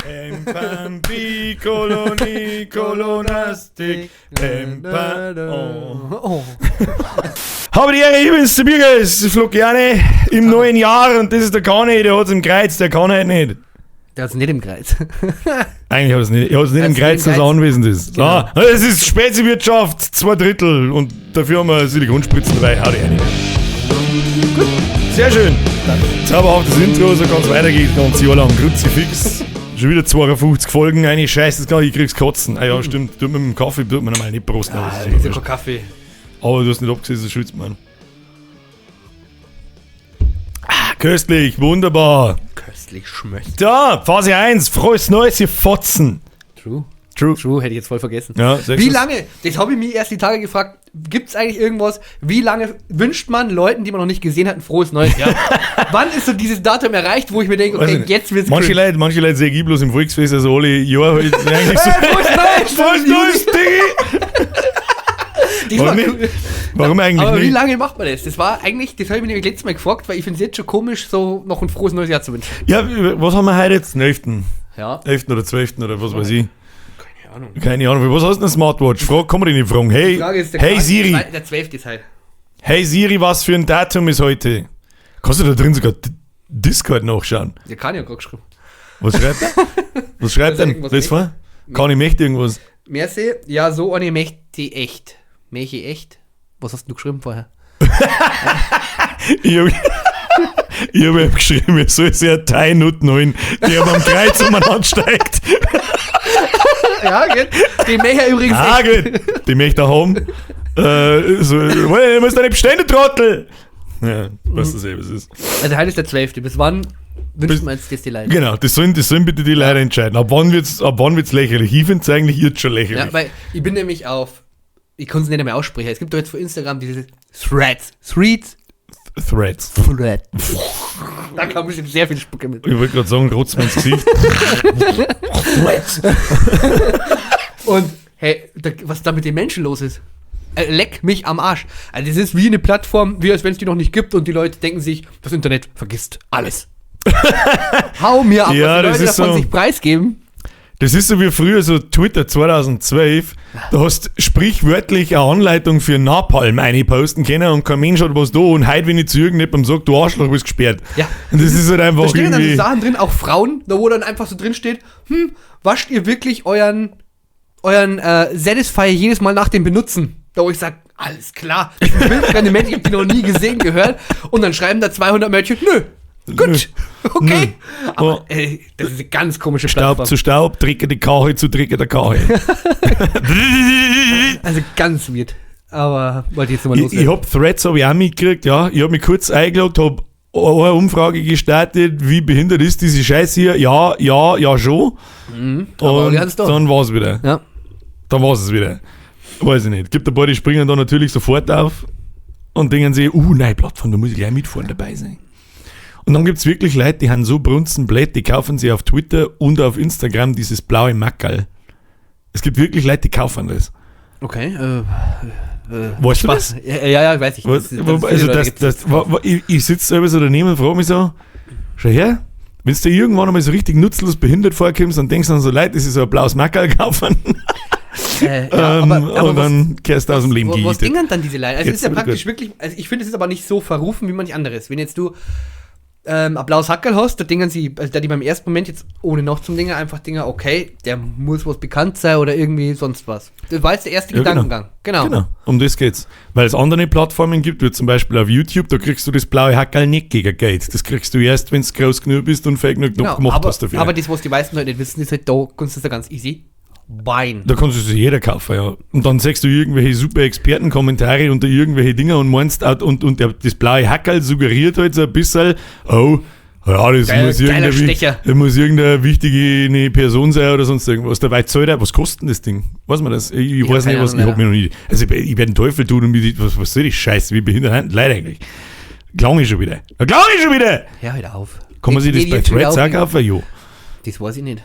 M, P, Kolonie, Kolonastik, M, P, O. Oh. Habe die Ehre, ich bin's, der Birger, es ist Flockiane im neuen Jahr und das ist der Kani, der hat's im Kreuz, der kann halt nicht. Der hat's nicht im Kreuz. Eigentlich hat es nicht, er hat's nicht im Hat's Kreuz, nicht im dass er Kreuz. anwesend ist. Genau. Ah, es ist Speziwirtschaft, 2/3 und dafür haben wir Silikonspritzen dabei. Hau die rein. Gut, sehr schön. Zauberhaftes Intro, so kann's weitergehen, das ganze Jahr lang. Kruzifix. Schon wieder 52 Folgen, eine Scheiße, das kann ich, ich krieg's Kotzen. Ah ja, stimmt, tut mir mit dem Kaffee, tut mir normal nicht prosten. Aber, Ah, das das ist ist ja wurscht. kein Kaffee. Aber du hast nicht abgesehen, das schützt man. Ah, köstlich, wunderbar. Köstlich schmeckt. Da, Phase 1, frohes Neues, ihr Fotzen. True. True. True, hätte ich jetzt voll vergessen. Ja, sechs Wie ist- lange, das habe ich mir erst die Tage gefragt, gibt es eigentlich irgendwas, wie lange wünscht man Leuten, die man noch nicht gesehen hat, ein frohes neues Jahr? Wann ist so dieses Datum erreicht, wo ich mir denke, Weiß ich okay, nicht. jetzt wird's Manche cringe? Leute sehe ich bloß im Volksfest, also alle Jahre halt eigentlich so. Hey, frohes Neues! Frohes Neues, Diggi! Das war Warum cool. nicht? Warum eigentlich Aber wie nicht? lange macht man das? Das war eigentlich, das habe ich mir nämlich letztes Mal gefragt, weil ich finde es jetzt schon komisch, so noch ein frohes neues Jahr zu wünschen. Ja, was haben wir heute jetzt? Den 11. Ja. 11. oder 12. oder was weiß ich. Keine Ahnung. Keine Ahnung. Was hast du denn Smartwatch? Frag, kann man dich nicht fragen. Hey, Die Frage ist, der hey Siri. Der 12. ist halt. Hey Siri, was für ein Datum ist heute? Kannst du da drin sogar Discord nachschauen? Der kann ja gerade geschrieben. Was schreibt er? Was schreibt Also denn? irgendwas Lies vor. Kann ich möchte irgendwas. Merci. Ja, so eine möchte echt. Möchte echt? Was hast du geschrieben vorher? Ich hab, ich hab ihm geschrieben, er soll sich eine Thai-Nutten holen, die am Kreuz umeinander steigt. Ja, geht. Die Mecher übrigens Ah, echt. gut. Die möchte er haben. So, du musst doch nicht bestellen, du Trottel. Ja, weißt du eh, was es ist. Also heute ist der 12. Bis wann wünscht Bis- man jetzt das die Leute? Genau, das sollen bitte die Leute entscheiden. Ab wann wird's lächerlich? Ich find's eigentlich jetzt schon lächerlich. Ja, weil ich bin nämlich auf, ich konnte es nicht mehr aussprechen. Es gibt doch jetzt vor Instagram diese Threads. Threads. Threads. Thread. Da kam bestimmt sehr viel Spucke mit. Ich wollte gerade sagen, rotz mir ins Gesicht. Threads. Und hey, da, was da mit den Menschen los ist. Leck mich am Arsch. Also das ist wie eine Plattform, wie als wenn es die noch nicht gibt und die Leute denken sich, das Internet vergisst alles. Hau mir ab, Ja, was die das Leute ist davon so. sich preisgeben. Das ist so wie früher so Twitter 2012. Da hast sprichwörtlich eine Anleitung für Napalm einposten können und kein Mensch hat was da. Und heute, wenn ich zu irgendjemandem sage, du Arschloch, bist gesperrt. Ja. Und das ist halt einfach Da stehen dann so irgendwie. Sachen drin, auch Frauen, da wo dann einfach so drin steht, wascht ihr wirklich euren Satisfier jedes Mal nach dem Benutzen? Da wo ich sag, alles klar, das sind wildfremde Menschen, ich hab die noch nie gesehen, gehört. Und dann schreiben da 200 Mädchen, nö, gut, okay. Aber Oh. ey, das ist eine ganz komische Staub Plattform. zu Staub, Drecke die Kache zu Drecke der Kache. Also ganz weird. Aber wollte ich jetzt nochmal Ich loswerden. hab Threads hab ich auch mitgekriegt, ja. Ich hab mich kurz eingeloggt, hab eine Umfrage gestartet, wie behindert ist diese Scheiße hier? Ja, ja, ja schon. Aber Und alle haben's da. dann war's wieder. Ja. Dann war's es wieder. Weiß ich nicht. Gibt ein paar, die springen da natürlich sofort auf und denken sich, nein, Plattform, da muss ich gleich mitfahren dabei sein. Und dann gibt's wirklich Leute, die haben so brunzenblöd, die kaufen sich auf Twitter und auf Instagram dieses blaue Mackerl. Es gibt wirklich Leute, die kaufen das. Okay. Weißt du das? Spaß. Ja, ja, ja, weiß ich. Was, Das also viele Leute das, gibt's. das, ich sitze selber so daneben und frage mich so, schau her, wenn du dir irgendwann einmal so richtig nutzlos behindert vorkommst und denkst dann so, Leute, das ist so ein blaues Mackerl kaufen, Ja, aber und was- dann kehrst du aus dem Leben Was gehittet. dingern dann diese Leute? Also es Jetzt ist ja wieder praktisch gut. wirklich, also ich finde, es ist aber nicht so verrufen wie manch anderes. Wenn jetzt du Applaus Hackerl hast, da dingern sie, also da die beim ersten Moment jetzt ohne noch zum Dinger einfach Dinger, okay, der muss was bekannt sein oder irgendwie sonst was. Das war jetzt der erste Ja, genau. Gedankengang. Genau. Genau, um das geht's. Weil es andere Plattformen gibt, wie zum Beispiel auf YouTube, da kriegst du das blaue Hackerl nicht gegen Geld. Das kriegst du erst, wenn du groß genug bist und fähig genug Genau. gemacht Aber, hast dafür. aber das, was die meisten Leute nicht wissen, ist halt, da kannst du das ja ganz easy buyen. Da kannst du sich jeder kaufen, ja. Und dann siehst du irgendwelche super Expertenkommentare unter irgendwelche Dinger und meinst, auch- und das blaue Hackerl suggeriert halt so ein bisschen, oh, ja, das Geil- muss geiler Stecher. das muss irgendeine wichtige eine Person sein oder sonst irgendwas. Dabei zahlt er, was kostet denn das Ding? Weiß man das? Ich hab weiß nicht, keine was, ich Ahnung, hab mir noch nie, also ich werde den Teufel tun und mir, was soll die Scheiße, wie behindert sind die Leute eigentlich? Klang ich schon wieder. Klang ich schon wieder! Ja, hör auf. Kann man sich Jetzt- das bei jetzt schon wieder Threads auch aufregen. kaufen? Jo. Das weiß ich nicht.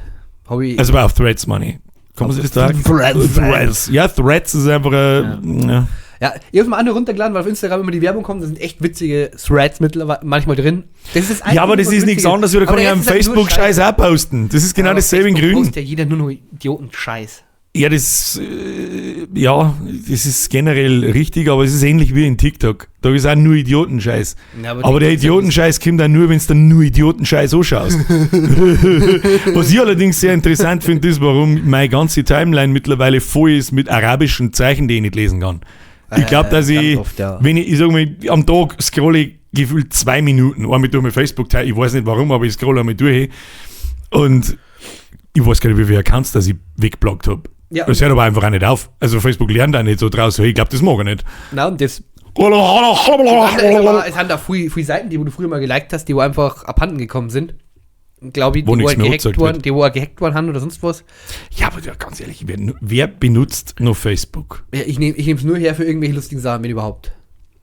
Hab ich, Also auf Threads, meine ich. Kann man sich das da Threads. Threads. Ja, Threads ist einfach ein, ja. Ja, ich hab's mal andere runtergeladen, weil auf Instagram immer die Werbung kommt. Da sind echt witzige Threads mittlerweile manchmal drin. Das ist das Ja, aber das ist nichts anderes, da kann ich am Facebook-Scheiß auch posten. Das ist genau dasselbe in Grün. Postet ja jeder nur noch Idioten-Scheiß. Ja, ja, das ist generell richtig, aber es ist ähnlich wie in TikTok. Da ist auch nur Idiotenscheiß. Ja, aber der Idiotenscheiß kommt auch nur, wenn du dann nur Idiotenscheiß anschaust. Was ich allerdings sehr interessant finde, ist, warum meine ganze Timeline mittlerweile voll ist mit arabischen Zeichen, die ich nicht lesen kann. Ich glaube, dass ich, oft, ja. wenn ich, ich sag mal, am Tag scrolle ich gefühlt 2 Minuten, einmal durch mein Facebook-Teil, ich weiß nicht warum, aber ich scrolle einmal durch und ich weiß gar nicht, wie viele Accounts, dass ich weggeblockt habe. Ja. Das hört aber einfach auch nicht auf. Also Facebook lernt auch nicht so draus, ich glaube, das mag er nicht. Na, und das. Es haben da viele Seiten, die wo du früher mal geliked hast, die wo einfach abhanden gekommen sind. Glaube ich, die wo halt gehackt worden, die wo auch gehackt worden haben oder sonst was. Ja, aber ja, ganz ehrlich, wer benutzt noch Facebook? Ja, ich nehme es nur her für irgendwelche lustigen Sachen, wenn überhaupt.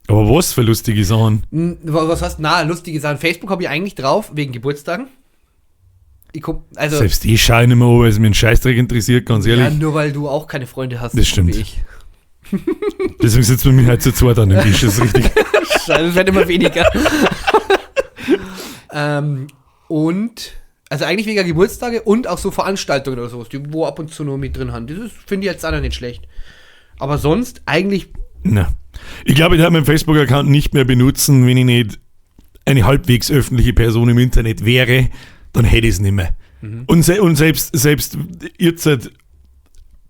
Aber was für lustige Sachen? Was heißt, na, lustige Sachen. Facebook habe ich eigentlich drauf, wegen Geburtstagen. Ich komm, also, selbst ich schaue nicht mehr an, weil es mich einen Scheißdreck interessiert, ganz ehrlich. Ja, nur weil du auch keine Freunde hast. Das stimmt. Wie ich. Deswegen sitzt man mir halt zu zweit an dem Tisch, das ist richtig. Scheiße, es wird immer weniger. Und, also eigentlich wegen Geburtstage und auch so Veranstaltungen oder sowas, die wo ab und zu nur mit drin haben. Das finde ich jetzt auch noch nicht schlecht. Aber sonst eigentlich. Na. Ich glaube, ich werde meinen Facebook-Account nicht mehr benutzen, wenn ich nicht eine halbwegs öffentliche Person im Internet wäre. Dann hätte ich es nicht mehr. Mhm. Und selbst jetzt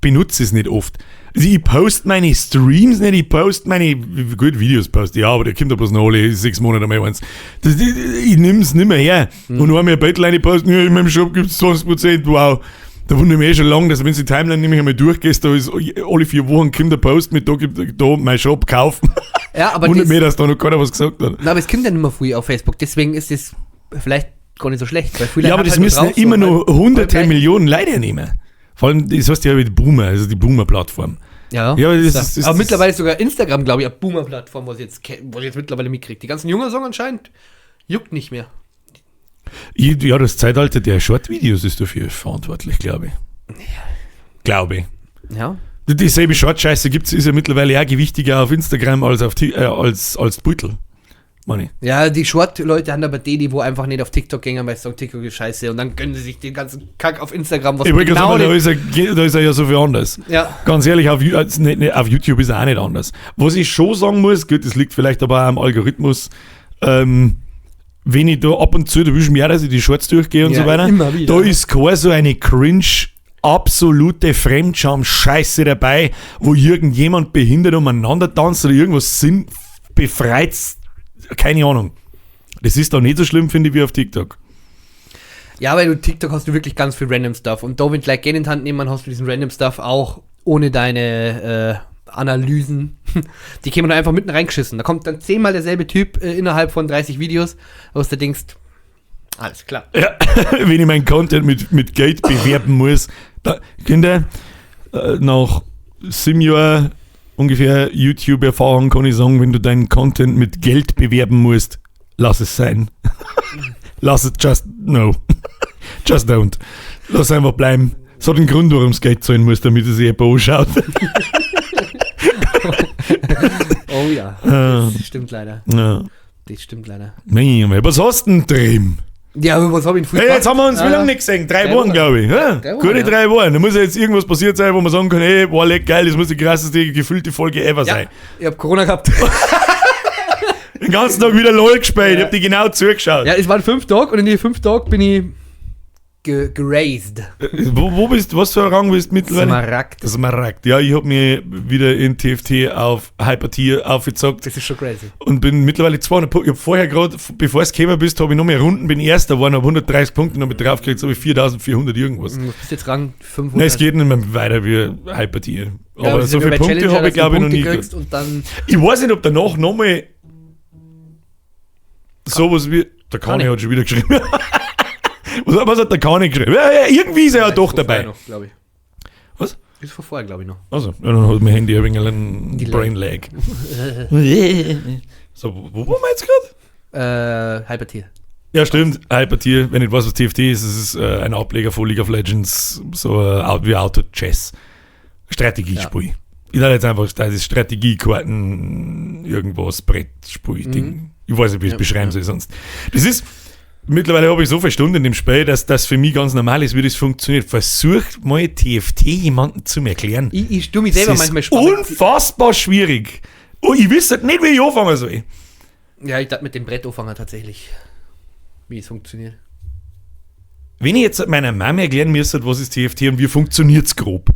benutze ich es nicht oft. Also ich poste meine Streams nicht, ich poste meine, gut, Videos poste, ja, aber der kommt ja bloß noch alle 6 Monate mal eins. Ich nehme es nicht mehr her. Mhm. Und wenn mir ein Bild posten, ja, in meinem Shop gibt es 20%, wow. Da wundere ich mich eh schon lange, dass wenn du die Timeline nämlich einmal durchgehst, da ist alle 4 Wochen kommt der Post mit, da gibt da mein Shop kaufen. Ja, aber wundert mich, dass da noch keiner was gesagt hat. Na, aber es kommt ja nicht mehr früh auf Facebook, deswegen ist es vielleicht gar nicht so schlecht. Weil ja, aber das halt müssen ja immer noch hunderte Millionen Leute nehmen. Vor allem, das heißt ja die Boomer, also die Boomer-Plattform. Ja, ja, aber, aber mittlerweile ist sogar Instagram, glaube ich, eine Boomer-Plattform, was ich jetzt mittlerweile mitkriege. Die ganzen Jungen sagen anscheinend, juckt nicht mehr. Ja, das Zeitalter der Short-Videos ist dafür verantwortlich, glaube ich. Ja. Glaube ich. Ja. Dieselbe Short-Scheiße gibt es, ist ja mittlerweile auch gewichtiger auf Instagram als auf als Beutel. Money. Ja, die Short-Leute haben aber die, wo einfach nicht auf TikTok gehen, weil sie sagen, TikTok ist scheiße. Und dann gönnen sie sich den ganzen Kack auf Instagram. Was ich genau sagen, da ist er ja so viel anders. Ja. Ganz ehrlich, auf YouTube ist er auch nicht anders. Was ich schon sagen muss, gut, das liegt vielleicht aber auch am Algorithmus, wenn ich da ab und zu, da wünsche ich mir auch, dass ich die Shorts durchgehe und ja, so weiter. Immer wieder. Da ist kein so eine cringe, absolute Fremdscham-Scheiße dabei, wo irgendjemand behindert umeinander tanzt oder irgendwas sinnbefreit. Keine Ahnung. Das ist doch nicht so schlimm, finde ich, wie auf TikTok. Ja, weil du TikTok hast du wirklich ganz viel random Stuff. Und da, wenn du gleich Geld in die Hand nehmen, hast du diesen random Stuff auch ohne deine Analysen. Die kämen da einfach mitten reingeschissen. Da kommt dann 10-mal derselbe Typ innerhalb von 30 Videos, wo du denkst, alles klar. Ja, wenn ich meinen Content mit Geld bewerben muss. Da, Kinder, nach 7 Jahren ungefähr YouTube-Erfahrung kann ich sagen, wenn du deinen Content mit Geld bewerben musst, lass es sein. Lass es, just no. Just don't. Lass einfach bleiben. Es hat einen Grund, warum es Geld zahlen muss, damit es sich jemand anschaut. Oh ja, das stimmt leider. Ja. Das stimmt leider. Nee, was hast du denn drin? Ja, aber was hab ich denn hey, jetzt haben wir uns wie lange nicht gesehen? 3 Wochen, glaube ich. Ja? 3 Wochen, gute 3 Wochen. Da muss ja jetzt irgendwas passiert sein, wo man sagen kann, hey, boah, leck, geil, das muss die krasseste gefühlte Folge ever sein. Ich hab Corona gehabt. Den ganzen Tag wieder LOL gespielt. Ja. Ich hab die genau zugeschaut. Ja, es waren 5 Tage und in den 5 Tagen bin ich gerased. Wo bist du? Was für ein Rang bist du mittlerweile? Smaragd. Smaragd. Ja, ich hab mir wieder in TFT auf Hypertier aufgezockt. Das ist schon crazy. Und bin mittlerweile 200 Punkte. Ich hab vorher gerade, bevor es gekommen bist, habe ich noch mehr Runden, bin Erster geworden, hab 130 Punkte noch mit draufgekriegt, so habe ich 4400 irgendwas. Du bist jetzt Rang 500. Nein, es geht nicht mehr weiter wie Hypertier. Aber, ja, so viele Punkte habe ich, glaube ich, noch nie gekriegt. Und dann ich weiß nicht, ob danach nochmal sowas wie. Der Kani hat schon wieder geschrieben. Was hat der Kani geschrieben? Ja, irgendwie ist er ja doch dabei. Noch, ich. Was? Ist von vorher, glaube ich, noch. Also, ja, dann hat mein Handy ein wenig einen Brain Lag. So, wo waren wir jetzt gerade? Hypertier. Ja, stimmt. Hypertier. Wenn ich weiß, was TFT ist, es ist ein Ableger von League of Legends, so wie Auto Chess. Strategiespiel. Ja. Ich nenne jetzt einfach das ist Strategiekarten, irgendwas, Brettspiel-Ding. Ich weiß nicht, wie ich es beschreiben soll sonst. Das ist, mittlerweile habe ich so viele Stunden in dem Spiel, dass das für mich ganz normal ist, wie das funktioniert. Versucht mal TFT jemandem zu erklären. Ich tue mich selber Das ist manchmal spannend. unfassbar schwierig. Oh, ich wüsste nicht, wie ich anfangen soll. Ja, ich dachte mit dem Brett anfangen tatsächlich. Wie es funktioniert. Wenn ich jetzt meiner Mama erklären müsste, was ist TFT und wie funktioniert's grob.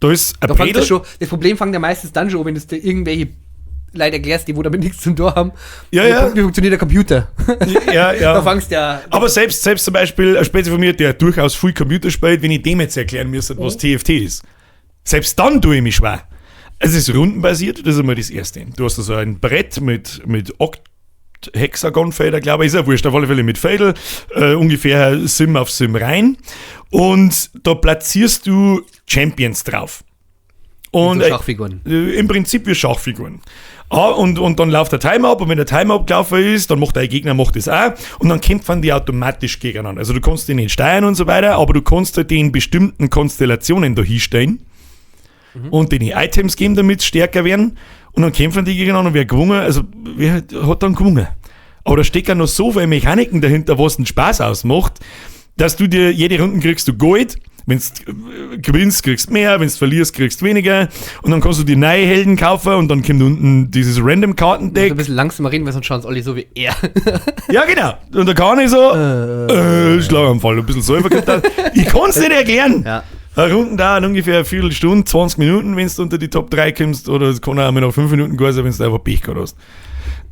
Da ist ein Da fängt Bredel. das schon, das Problem fängt ja meistens dann schon an, wenn du es dir irgendwelche Leute erklärst, die wo damit nichts zum Tor haben. Ja, wie, ja. Wie funktioniert der Computer? Ja, ja. Da fangst du ja. Aber selbst zum Beispiel ein Spätzle von mir, der durchaus viel Computer spielt, wenn ich dem jetzt erklären müsste, was TFT ist. Selbst dann tue ich mich schwer. Es ist rundenbasiert, das ist einmal das Erste. Du hast also ein Brett mit Hexagonfelder, glaube ich, ist ja wurscht, auf alle Fälle mit Fädel, ungefähr Sim auf Sim rein. Und da platzierst du Champions drauf. Und So Schachfiguren. Im Prinzip wie Schachfiguren. Ah, und dann läuft der Timer ab und wenn der Timer abgelaufen ist, dann macht dein Gegner macht das auch und dann kämpfen die automatisch gegeneinander. Also du kannst die nicht steuern und so weiter, aber du kannst halt die in bestimmten Konstellationen da hinstellen und denen Items geben, damit sie stärker werden und dann kämpfen die gegeneinander und wer gewonnen, also wer hat dann gewonnen. Aber da stecken noch so viele Mechaniken dahinter, was den Spaß ausmacht, dass du dir jede Runde kriegst du Gold, wenn du gewinnst, kriegst du mehr, wenn du verlierst, kriegst du weniger und dann kannst du die neue Helden kaufen und dann kommt unten dieses Random-Kartendeck. Ein bisschen langsamer reden, weil sonst schauen es alle so wie er. Ja, genau. Und da kann ich so, Schlaganfall, ein bisschen Säufer kommt da. Ich kann es nicht erklären. Ja. Eine Runden dauern ungefähr eine Viertelstunde, 20 Minuten, wenn du unter die Top 3 kommst, oder es kann auch mal noch 5 Minuten gehen, wenn du einfach Pech gehabt hast.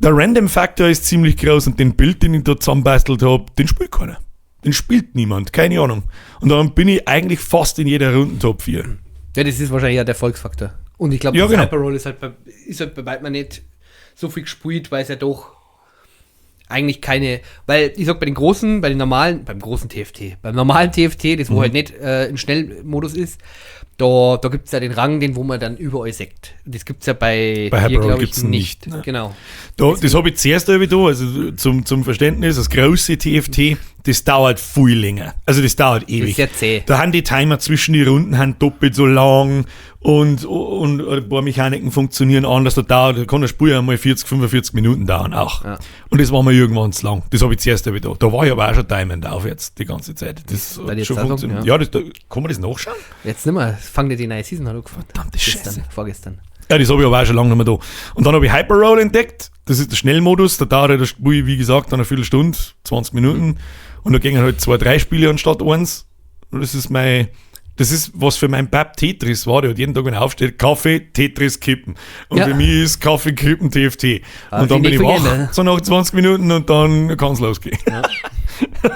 Der Random-Faktor ist ziemlich groß und den Bild, den ich da zusammenbastelt habe, den spielt keiner. Den spielt niemand, keine Ahnung. Und dann bin ich eigentlich fast in jeder Runde Top 4. Ja, das ist wahrscheinlich ja der Erfolgsfaktor. Und ich glaube, Ja, das genau. Hyperroll ist halt bei weitem nicht so viel gespielt, weil es ja doch eigentlich keine, weil ich sag bei den großen, bei den normalen, beim großen TFT, beim normalen TFT, das wo Mhm. halt nicht in Schnellmodus ist, da gibt es ja den Rang, den wo man dann überall sägt. Das gibt es ja bei, Bei hier, Hyperroll glaub ich, gibt's nicht, ne? Genau. Da, das habe ich zuerst da, also zum Verständnis, das große TFT, das dauert viel länger. Also das dauert ewig. ist sehr zäh. Da haben die Timer zwischen die Runden haben doppelt so lang und ein paar Mechaniken funktionieren anders. Da dauert, da kann das Spiel ja mal 40, 45 Minuten dauern auch. Ja. Und das war mir irgendwann zu lang. Das habe ich zuerst da. Da war ich aber auch schon Diamond auf jetzt die ganze Zeit. Das Da hat jetzt schon auch sagen, funktioniert. ja. Ja, das, da, kann man das nachschauen? Jetzt nicht mehr, fangen die neue Season an angefangen. Verdammte Gestern, Scheiße. vorgestern. Ja, das habe ich aber auch schon lange nicht mehr da. Und dann habe ich Hyperroll entdeckt. Das ist der Schnellmodus. Da dauert halt das Spiel, wie gesagt, dann eine Viertelstunde, 20 Minuten. Und da gingen halt zwei, drei Spiele anstatt eins. Und das ist mein, das ist, was für mein Bab Tetris war. Der hat jeden Tag, wenn er aufsteht, Kaffee, Tetris, Kippen. Und Ja. für mich ist Kaffee, Kippen, TFT. Ah, Und dann bin finde ich ich wach, vergehen, so nach 20 Minuten und dann kann es losgehen.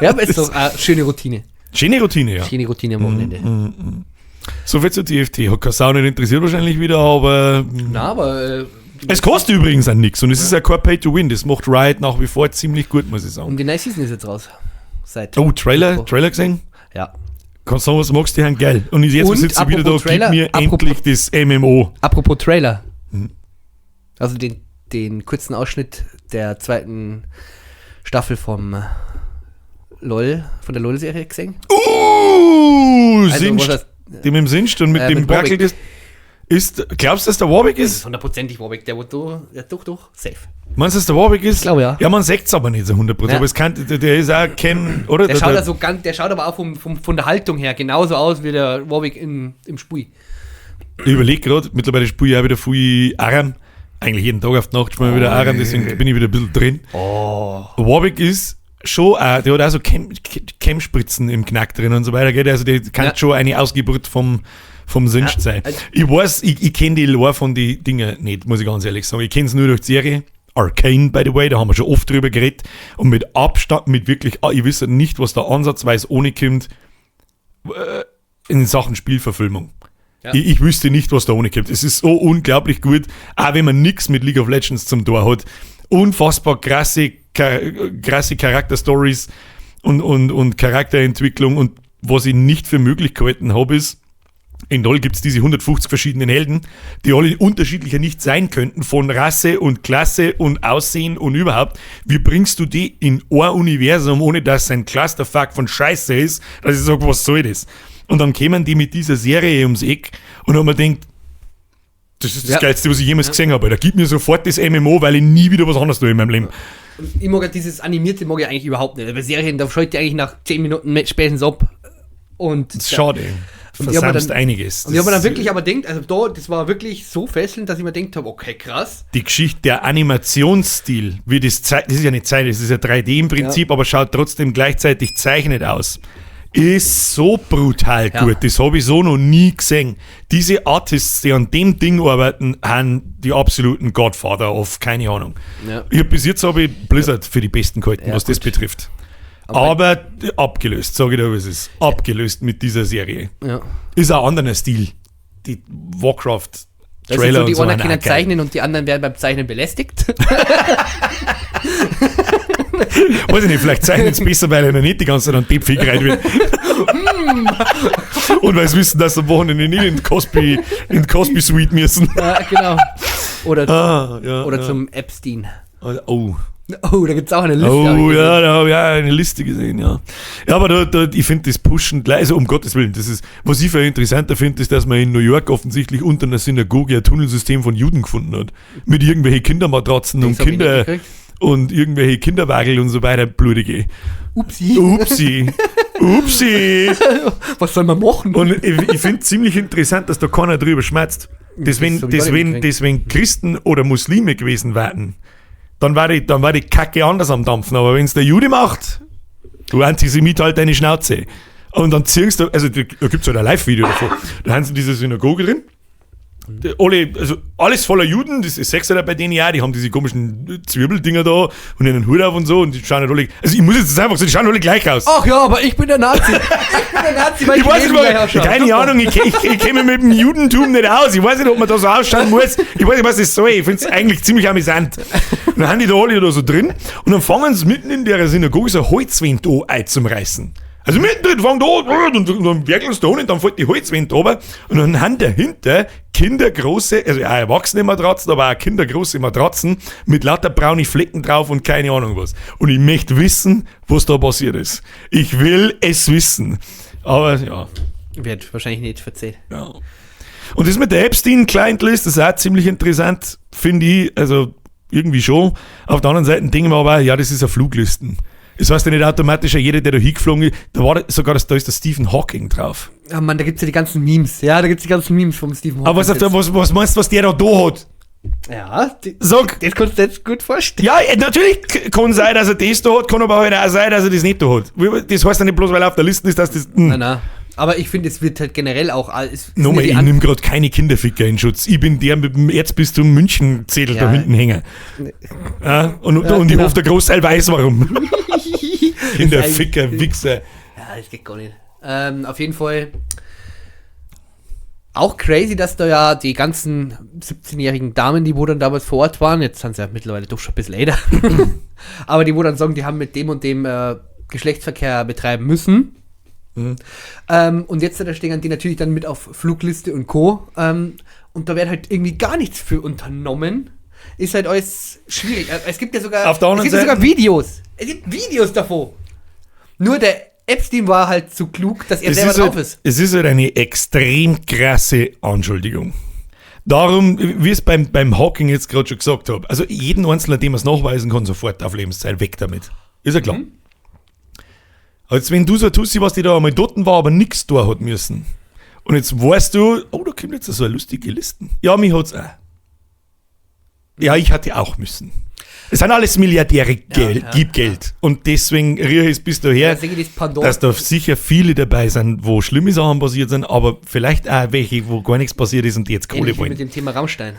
Ja, aber ist doch eine schöne Routine. Schöne Routine, ja. Schöne Routine am Wochenende. Mhm. So viel zu TFT. Hat keine Sau nicht interessiert wahrscheinlich wieder, aber Na, aber es kostet übrigens auch nichts und es ist ja kein Pay to Win. Das macht Riot nach wie vor ziemlich gut, muss ich sagen. und die neue Season ist jetzt raus. Seit. Oh, Trailer, Mittwoch. Trailer gesehen? Ja. Kannst du sagen, was magst du, die haben geil. Und jetzt Und sitze ich wieder da, apropos gib Trailer, mir endlich das MMO. Apropos Trailer. Mhm. Also den kurzen Ausschnitt der zweiten Staffel vom LOL, von der LOL-Serie gesehen. Also, Sinst. was heißt, Dem im Sinst und mit dem mit Brackel, Warwick. das ist, glaubst du, dass der Warwick das ist? ist hundertprozentig Warwick, der wird da, ja, doch, doch, safe. Meinst du, dass der Warwick ist? Ich glaube, ja. Ja, man sagt es aber nicht so 100%. Ja. Aber es kann, der ist auch kein, oder? Der schaut also ganz, der schaut aber auch von der Haltung her genauso aus wie der Warwick im Spiel. Ich überlege gerade, mittlerweile spiele ich auch wieder viel Aram. Eigentlich jeden Tag auf die Nacht spiele ich wieder Aram, deswegen bin ich wieder ein bisschen drin. Oh. Warwick ist schon auch, der hat auch so Chemspritzen im Knack drin und so weiter, gell? Also der kann Ja. schon eine Ausgeburt vom Sinst Ja, sein. also- Ich weiß, ich kenne die Lore von den Dingen nicht, muss ich ganz ehrlich sagen. Ich kenne es nur durch die Serie. Arcane, by the way, da haben wir schon oft drüber geredet. Und mit Abstand, mit wirklich, ich wüsste nicht, was da ansatzweise ohne kommt in Sachen Spielverfilmung. Ja. Ich wüsste nicht, was da ohne kommt. Es ist so unglaublich gut, auch wenn man nichts mit League of Legends zum Tor hat. Unfassbar krasse, krasse Charakterstories und Charakterentwicklung. Und was ich nicht für möglich gehalten habe, ist, in LoL gibt es diese 150 verschiedenen Helden, die alle unterschiedlicher nicht sein könnten, von Rasse und Klasse und Aussehen und überhaupt. Wie bringst du die in ein Universum, ohne dass es ein Clusterfuck von Scheiße ist, dass ich sage, was soll das? Und dann kämen die mit dieser Serie ums Eck und haben mir gedacht, das ist das Geilste, was ich jemals gesehen habe. Da gib mir sofort das MMO, weil ich nie wieder was anderes tue in meinem Leben. Und ich mag ja dieses Animierte mag ich eigentlich überhaupt nicht. Bei Serien, da schalte ich eigentlich nach 10 Minuten spätestens ab. Und Das ist schade. Und ich hab mir Versammst dann- einiges. Und ich habe mir Das- dann wirklich aber gedacht, also da, das war wirklich so fesselnd, dass ich mir gedacht habe, okay, krass. Die Geschichte, der Animationsstil, wie das das ist ja nicht Zeit, das ist ja 3D im Prinzip, aber schaut trotzdem gleichzeitig zeichnet aus. Ist so brutal gut. Das habe ich so noch nie gesehen. Diese Artists, die an dem Ding arbeiten, haben die absoluten Godfather of, keine Ahnung. Ja. Ich hab, bis jetzt habe ich Blizzard für die besten gehalten, Ja, was das gut. betrifft. Aber abgelöst, sage ich dir, was es ist. Abgelöst mit dieser Serie. Ja. Ist auch ein anderer Stil. Die Warcraft Das Trailer sind so, die und so einen waren können auch geil. zeichnen und die anderen werden beim Zeichnen belästigt. Weiß ich nicht, vielleicht zeichnen sie besser, weil einer nicht die ganze Zeit an Deepfake rein wird. Und weil sie wissen, dass sie am Wochenende nicht in Cosby Suite müssen. Ja, genau. Oder, Ah, ja, oder ja. zum Epstein. Oh. Oh, da gibt es auch eine Liste. hab ich Oh gesehen. ja, da habe ich auch eine Liste gesehen, ja. Ja, aber da, ich finde das Pushen gleich, also um Gottes Willen, das ist, was ich für interessanter finde, ist, dass man in New York offensichtlich unter einer Synagoge ein Tunnelsystem von Juden gefunden hat. Mit irgendwelchen Kindermatratzen Das und hab ich nicht Kinder gekriegt. und irgendwelche Kinderwagel und so weiter, blutige. Upsi. Upsi. Upsi. Was soll man machen? Und ich finde ziemlich interessant, dass da keiner drüber schmerzt. Das, wenn, Das hab ich das, gar nicht wenn, mitgekriegt. das, wenn Christen oder Muslime gewesen wären, dann war die Kacke anders am Dampfen. Aber wenn es der Jude macht, du Antisemit, halt deine Schnauze. Und dann ziehst du, also da gibt es halt ein Live-Video davon. Da haben sie diese Synagoge drin. Die, alle, also alles voller Juden, das ist Sechser bei denen ja, die haben diese komischen Zwirbeldinger da und einen Hut auf und so und die schauen halt alle, also ich muss jetzt einfach so, die schauen alle gleich aus. Ach ja, aber ich bin der Nazi. Ich bin der Nazi, weil Ich weiß Leben nicht, gleich mal, ausschaue. keine Super. Ahnung, ich kenne mich mit dem Judentum nicht aus. Ich weiß nicht, ob man da so ausschauen muss. Ich weiß nicht, was das soll. Ich finde es eigentlich ziemlich amüsant. Und dann haben die da alle da so drin und dann fangen sie mitten in der Synagoge so eine Holzwand an einzureißen. Also mittendrin fangen da an und dann werkeln sie da an und dann fällt die Holzwand runter. Und dann haben dahinter kindergroße, also auch erwachsene Matratzen, aber auch kindergroße Matratzen mit lauter braunen Flecken drauf und keine Ahnung was. Und ich möchte wissen, was da passiert ist. Ich will es wissen. Aber ja. Wird wahrscheinlich nicht verzählt. Ja. Und das mit der Epstein-Client List ist auch ziemlich interessant, finde ich. Also irgendwie schon. Auf der anderen Seite denken wir aber, auch, ja, das ist eine Fluglisten. Das heißt ja nicht automatisch, jeder, der da hingeflogen ist, da war sogar, da ist der Stephen Hawking drauf. Ah Mann, da gibt's ja die ganzen Memes. Ja, da gibt's die ganzen Memes vom Stephen Hawking. Aber was meinst du, was der da hat? Ja, Sag, das kannst du jetzt gut vorstellen. ja, natürlich kann sein, dass er das da hat, kann aber halt auch sein, dass er das nicht da hat. Das heißt ja nicht bloß, weil er auf der Liste ist, dass das. Nein, nein. Aber ich finde, es wird halt generell auch. Es sind Nochmal, ja die ich an- nehme gerade keine Kinderficker in Schutz. Ich bin der mit dem Erzbistum München-Zettel da Ja. hinten hängen. Ja, und Ja, und ich genau. hoffe, der Großteil weiß warum. Kinderficker, Wichser. Ja, das geht gar nicht. Auf jeden Fall auch crazy, dass da ja die ganzen 17-jährigen Damen, die wo dann damals vor Ort waren, jetzt sind sie ja mittlerweile doch schon ein bisschen älter, aber die wo dann sagen, die haben mit dem und dem Geschlechtsverkehr betreiben müssen. Mhm. Und jetzt da stehen die natürlich dann mit auf Flugliste und Co. Und da wird halt irgendwie gar nichts für unternommen. Ist halt alles schwierig. Es gibt ja sogar, Auf der anderen es gibt ja sogar Seite- Videos. Es gibt Videos davon. Nur der Epstein war halt zu klug, dass er Es selber ist, drauf halt, ist. es ist halt eine extrem krasse Anschuldigung. Darum, wie ich es beim Hawking jetzt gerade schon gesagt habe, also jeden Einzelnen, dem man es nachweisen kann, sofort auf Lebenszeit weg damit. Ist ja klar. Mhm. Als wenn du so ein Tussi warst, die da einmal dort war, aber nichts da hat müssen. Und jetzt weißt du, oh, da kommt jetzt so eine lustige Listen. Ja, mich hat's auch. Ja, ich hatte auch müssen. Es sind alles Milliardäre, Geld, ja, gib Geld. Und deswegen rühre ich es bis daher, Da sehe ich das Pandora. dass da sicher viele dabei sind, wo schlimme Sachen passiert sind, aber vielleicht auch welche, wo gar nichts passiert ist und die jetzt Kohle Ähnlich wie wollen. mit dem Thema Rammstein.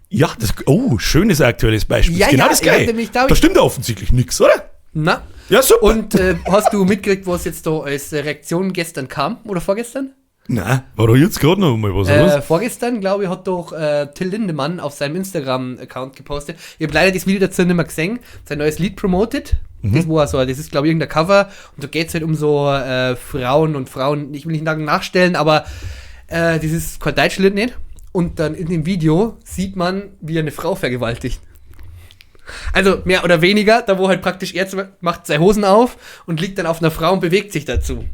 Ja, das, oh, schönes aktuelles Beispiel. Ja, genau ja, das ich hab Gleiche. nämlich- da hab Da ich- stimmt ja offensichtlich nichts, oder? Na? Ja, super. Und hast du mitgekriegt, was jetzt da als Reaktion gestern kam? Oder vorgestern? Nein, war doch jetzt gerade noch mal was, oder? Vorgestern, glaube ich, hat doch Till Lindemann auf seinem Instagram-Account gepostet. Ich habe leider das Video dazu nicht mehr gesehen. Sein neues Lied promoted. Das war so, das ist, glaube ich, irgendein Cover. Und da geht es halt um so Frauen und Frauen, ich will nicht sagen nachstellen, aber das ist kein deutsches Lied nicht. Und dann in dem Video sieht man, wie er eine Frau vergewaltigt. Also mehr oder weniger, da wo halt praktisch er macht seine Hosen auf und liegt dann auf einer Frau und bewegt sich dazu.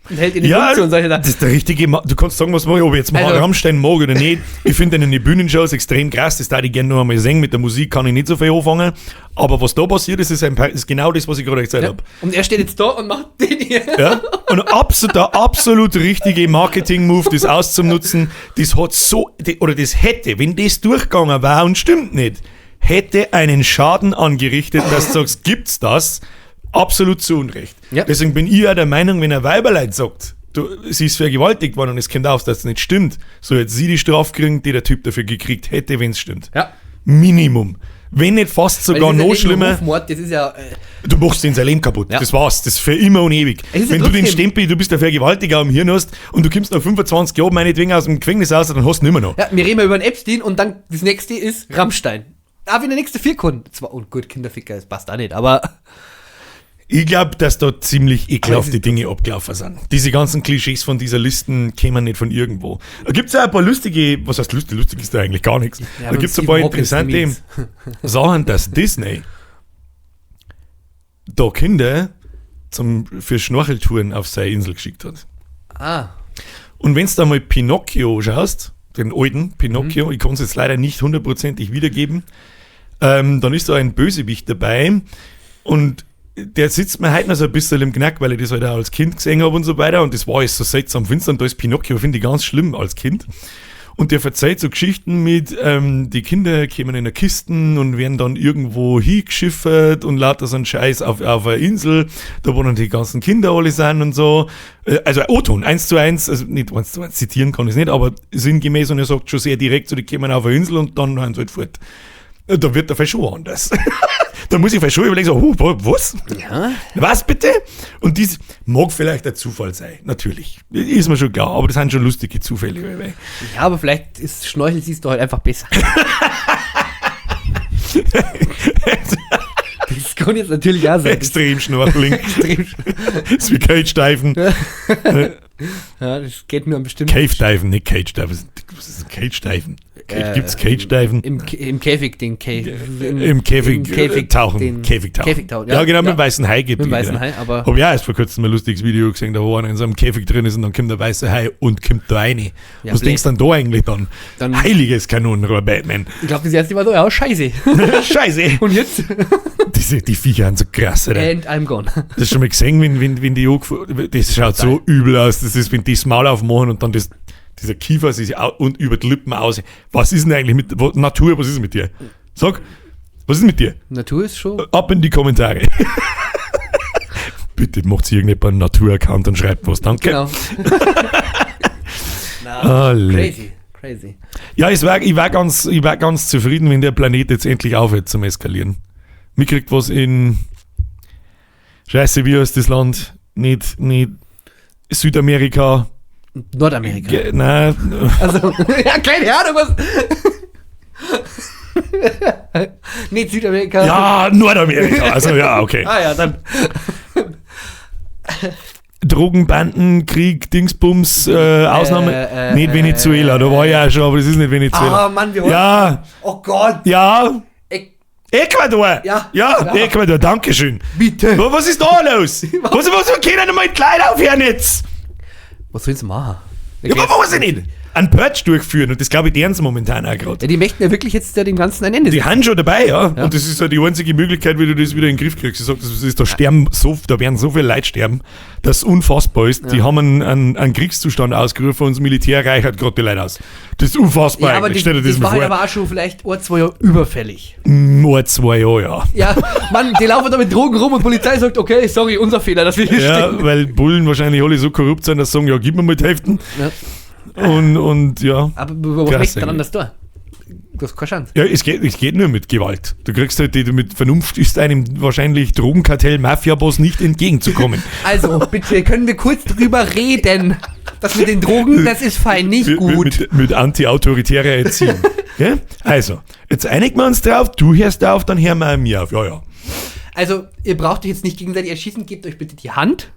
Und hält in den Mund zu und solche Sachen. Das ist der richtige. Du kannst sagen, was mag ich, ob ich jetzt mal Also- Rammstein mag oder nicht. Ich finde die Bühnenshows extrem krass, das darf ich gerne noch einmal sehen. Mit der Musik kann ich nicht so viel anfangen. Aber was da passiert ist, ist genau das, was ich gerade erzählt Ja. habe. Und er steht jetzt da und macht den hier. Ja? Und der absolut richtige Marketing-Move, das auszunutzen, das hat so, oder das hätte, wenn das durchgegangen war und stimmt nicht, hätte einen Schaden angerichtet, dass du sagst, gibt's das? Absolut zu Unrecht. Ja. Deswegen bin ich ja der Meinung, wenn ein Weiberlein sagt, sie ist vergewaltigt worden und es kommt auf, dass es nicht stimmt, so jetzt sie die Strafe kriegen, die der Typ dafür gekriegt hätte, wenn es stimmt. Ja. Minimum. Wenn nicht fast Weil sogar das ist ja noch nicht nur schlimmer. Rufmord, das ist ja. Du machst den sein Leben kaputt. Ja. Das war's. Das ist für immer und ewig. Es ist ja Wenn du den trotzdem- Stempel, du bist der Vergewaltiger am Hirn hast und du kommst nach 25 Jahren meinetwegen aus dem Gefängnis raus, dann hast du ihn immer noch. Ja, wir reden mal über den Epstein und dann das nächste ist Rammstein. Ah, wenn der nächste vier Kunden. Zwar, und gut, Kinderficker, das passt auch nicht, aber. Ich glaube, dass da ziemlich Aber es ekelhafte ist- Dinge abgelaufen sind. Diese ganzen Klischees von dieser Listen kämen nicht von irgendwo. Da gibt's ja ein paar lustige, was heißt lustig? Lustig ist da eigentlich gar nichts. Ja, Da gibt's ein paar Stephen Hawkins interessante Memes. Sachen, dass Disney da Kinder für Schnorcheltouren auf seine Insel geschickt hat. Ah. Und wenn du da mal Pinocchio schaust, den alten Pinocchio, ich kann es jetzt leider nicht hundertprozentig wiedergeben, dann ist da ein Bösewicht dabei und der sitzt mir heute noch so ein bisschen im Knack, weil ich das halt auch als Kind gesehen habe und so weiter und das war alles so seltsam finster und da ist Pinocchio, finde ich ganz schlimm als Kind. Und der verzeiht so Geschichten mit, die Kinder kämen in der Kisten und werden dann irgendwo hingeschiffert und lauter so einen Scheiß auf einer Insel, da wo dann die ganzen Kinder alle sind und so. Also O-Ton, 1:1, also nicht 1:1 zitieren kann ich es nicht, aber sinngemäß und er sagt schon sehr direkt, so die kämen auf eine Insel und dann hören sie halt fort. Da wird der Fall schon anders. Da muss ich vielleicht schon überlegen, so, was? Ja. Was bitte? Und dies mag vielleicht ein Zufall sein, natürlich. Ist mir schon klar, aber das sind schon lustige Zufälle. weil- Ja, aber vielleicht ist Schnorchel siehst du halt einfach besser. Das kann jetzt natürlich auch sein. Extrem Schnorcheling. Extrem. Das ist wie Cage-Diven. Ja, das geht nur an bestimmten. Cave-Diven, nicht Cage-Diven. Was ist ein Cage-Diven? Gibt's Cage-Diven? Im Käfig, den Käfig. Im Käfig, tauchen. Den Käfig tauchen. Käfig tauchen, Ja, genau, mit dem weißen Hai geht Mit dem die, weißen genau. Hai, aber. Hab ich auch erst vor kurzem ein lustiges Video gesehen, da wo einer in so einem Käfig drin ist und dann kommt der weiße Hai und kommt da rein. Ja, Was blöd. denkst du denn da eigentlich dann? Dann- Heiliges Kanonenrohr, Batman. Ich glaube, das erste Mal so, ja, scheiße. Scheiße. Und jetzt? Die Viecher sind so krass, Alter. And I'm gone. Das hast du schon mal gesehen, wenn die das schaut so übel aus. Das ist, wenn die das Maul aufmachen und dann dieser Kiefer sich und über die Lippen aus. Was ist denn eigentlich mit Natur, was ist mit dir? Sag, was ist mit dir? Natur ist schon. Ab in die Kommentare. Bitte macht irgendjemand einen Natur-Account und schreibt was. Danke. Genau. Na, Ah, leck. crazy. Crazy. Ja, ich war ganz zufrieden, wenn der Planet jetzt endlich aufhört zum Eskalieren. Mir kriegt was in Scheiße, wie heißt das Land? Nicht Südamerika. Nordamerika. Nein, Also, ja, keine Ahnung, was. Nicht Südamerika. ja, Nordamerika. Also ja, okay. Ah ja, dann. Drogenbanden, Krieg, Dingsbums, Ausnahme. Nicht Venezuela, da war ich auch schon, aber das ist nicht Venezuela. Ah, Mann, wir Ja, Oh Gott. ja. Ecuador! Ja. Ja, Ja. Ecuador, Dankeschön. Bitte. Was ist da los? Was, wir können mal die Leute aufhören jetzt? Was sollen sie machen? Ja, aber weiß ich nicht. Einen Purge durchführen und das glaube ich, deren momentan auch gerade. Ja, die möchten ja wirklich jetzt ja dem Ganzen ein Ende Die setzen. haben schon dabei, ja. Und das ist ja die einzige Möglichkeit, wie du das wieder in den Griff kriegst. Ich sag, das ist, da sterben so, da werden so viele Leute sterben, dass es unfassbar ist. Die haben einen Kriegszustand ausgerufen und das Militär reichert gerade die Leute aus. Das ist unfassbar Ja, aber eigentlich. das, Stell dir das, das mal war halt vor. aber auch schon vielleicht ein, zwei Jahre überfällig. Nur 2 Jahre, ja. Ja, Mann, die laufen da mit Drogen rum und Polizei sagt, okay, sorry, unser Fehler, dass wir hier Ja, stehen. weil Bullen wahrscheinlich alle so korrupt sind, dass sie sagen, ja, gib mir mal die Hälfte. Ja. Und ja. Aber was Krass möchtest du dann eigentlich. anders da? Du hast keine Chance. Ja, es geht nur mit Gewalt. Du kriegst halt die, mit Vernunft ist einem wahrscheinlich Drogenkartell, Mafia-Boss nicht entgegenzukommen. Also, bitte, können wir kurz drüber reden? Das mit den Drogen, das ist fein, nicht gut. Mit anti-autoritärer Erziehung. Gell? Also, jetzt einigen wir uns drauf, du hörst auf, dann hören wir mir auf. Ja, ja. Also, ihr braucht euch jetzt nicht gegenseitig erschießen, gebt euch bitte die Hand.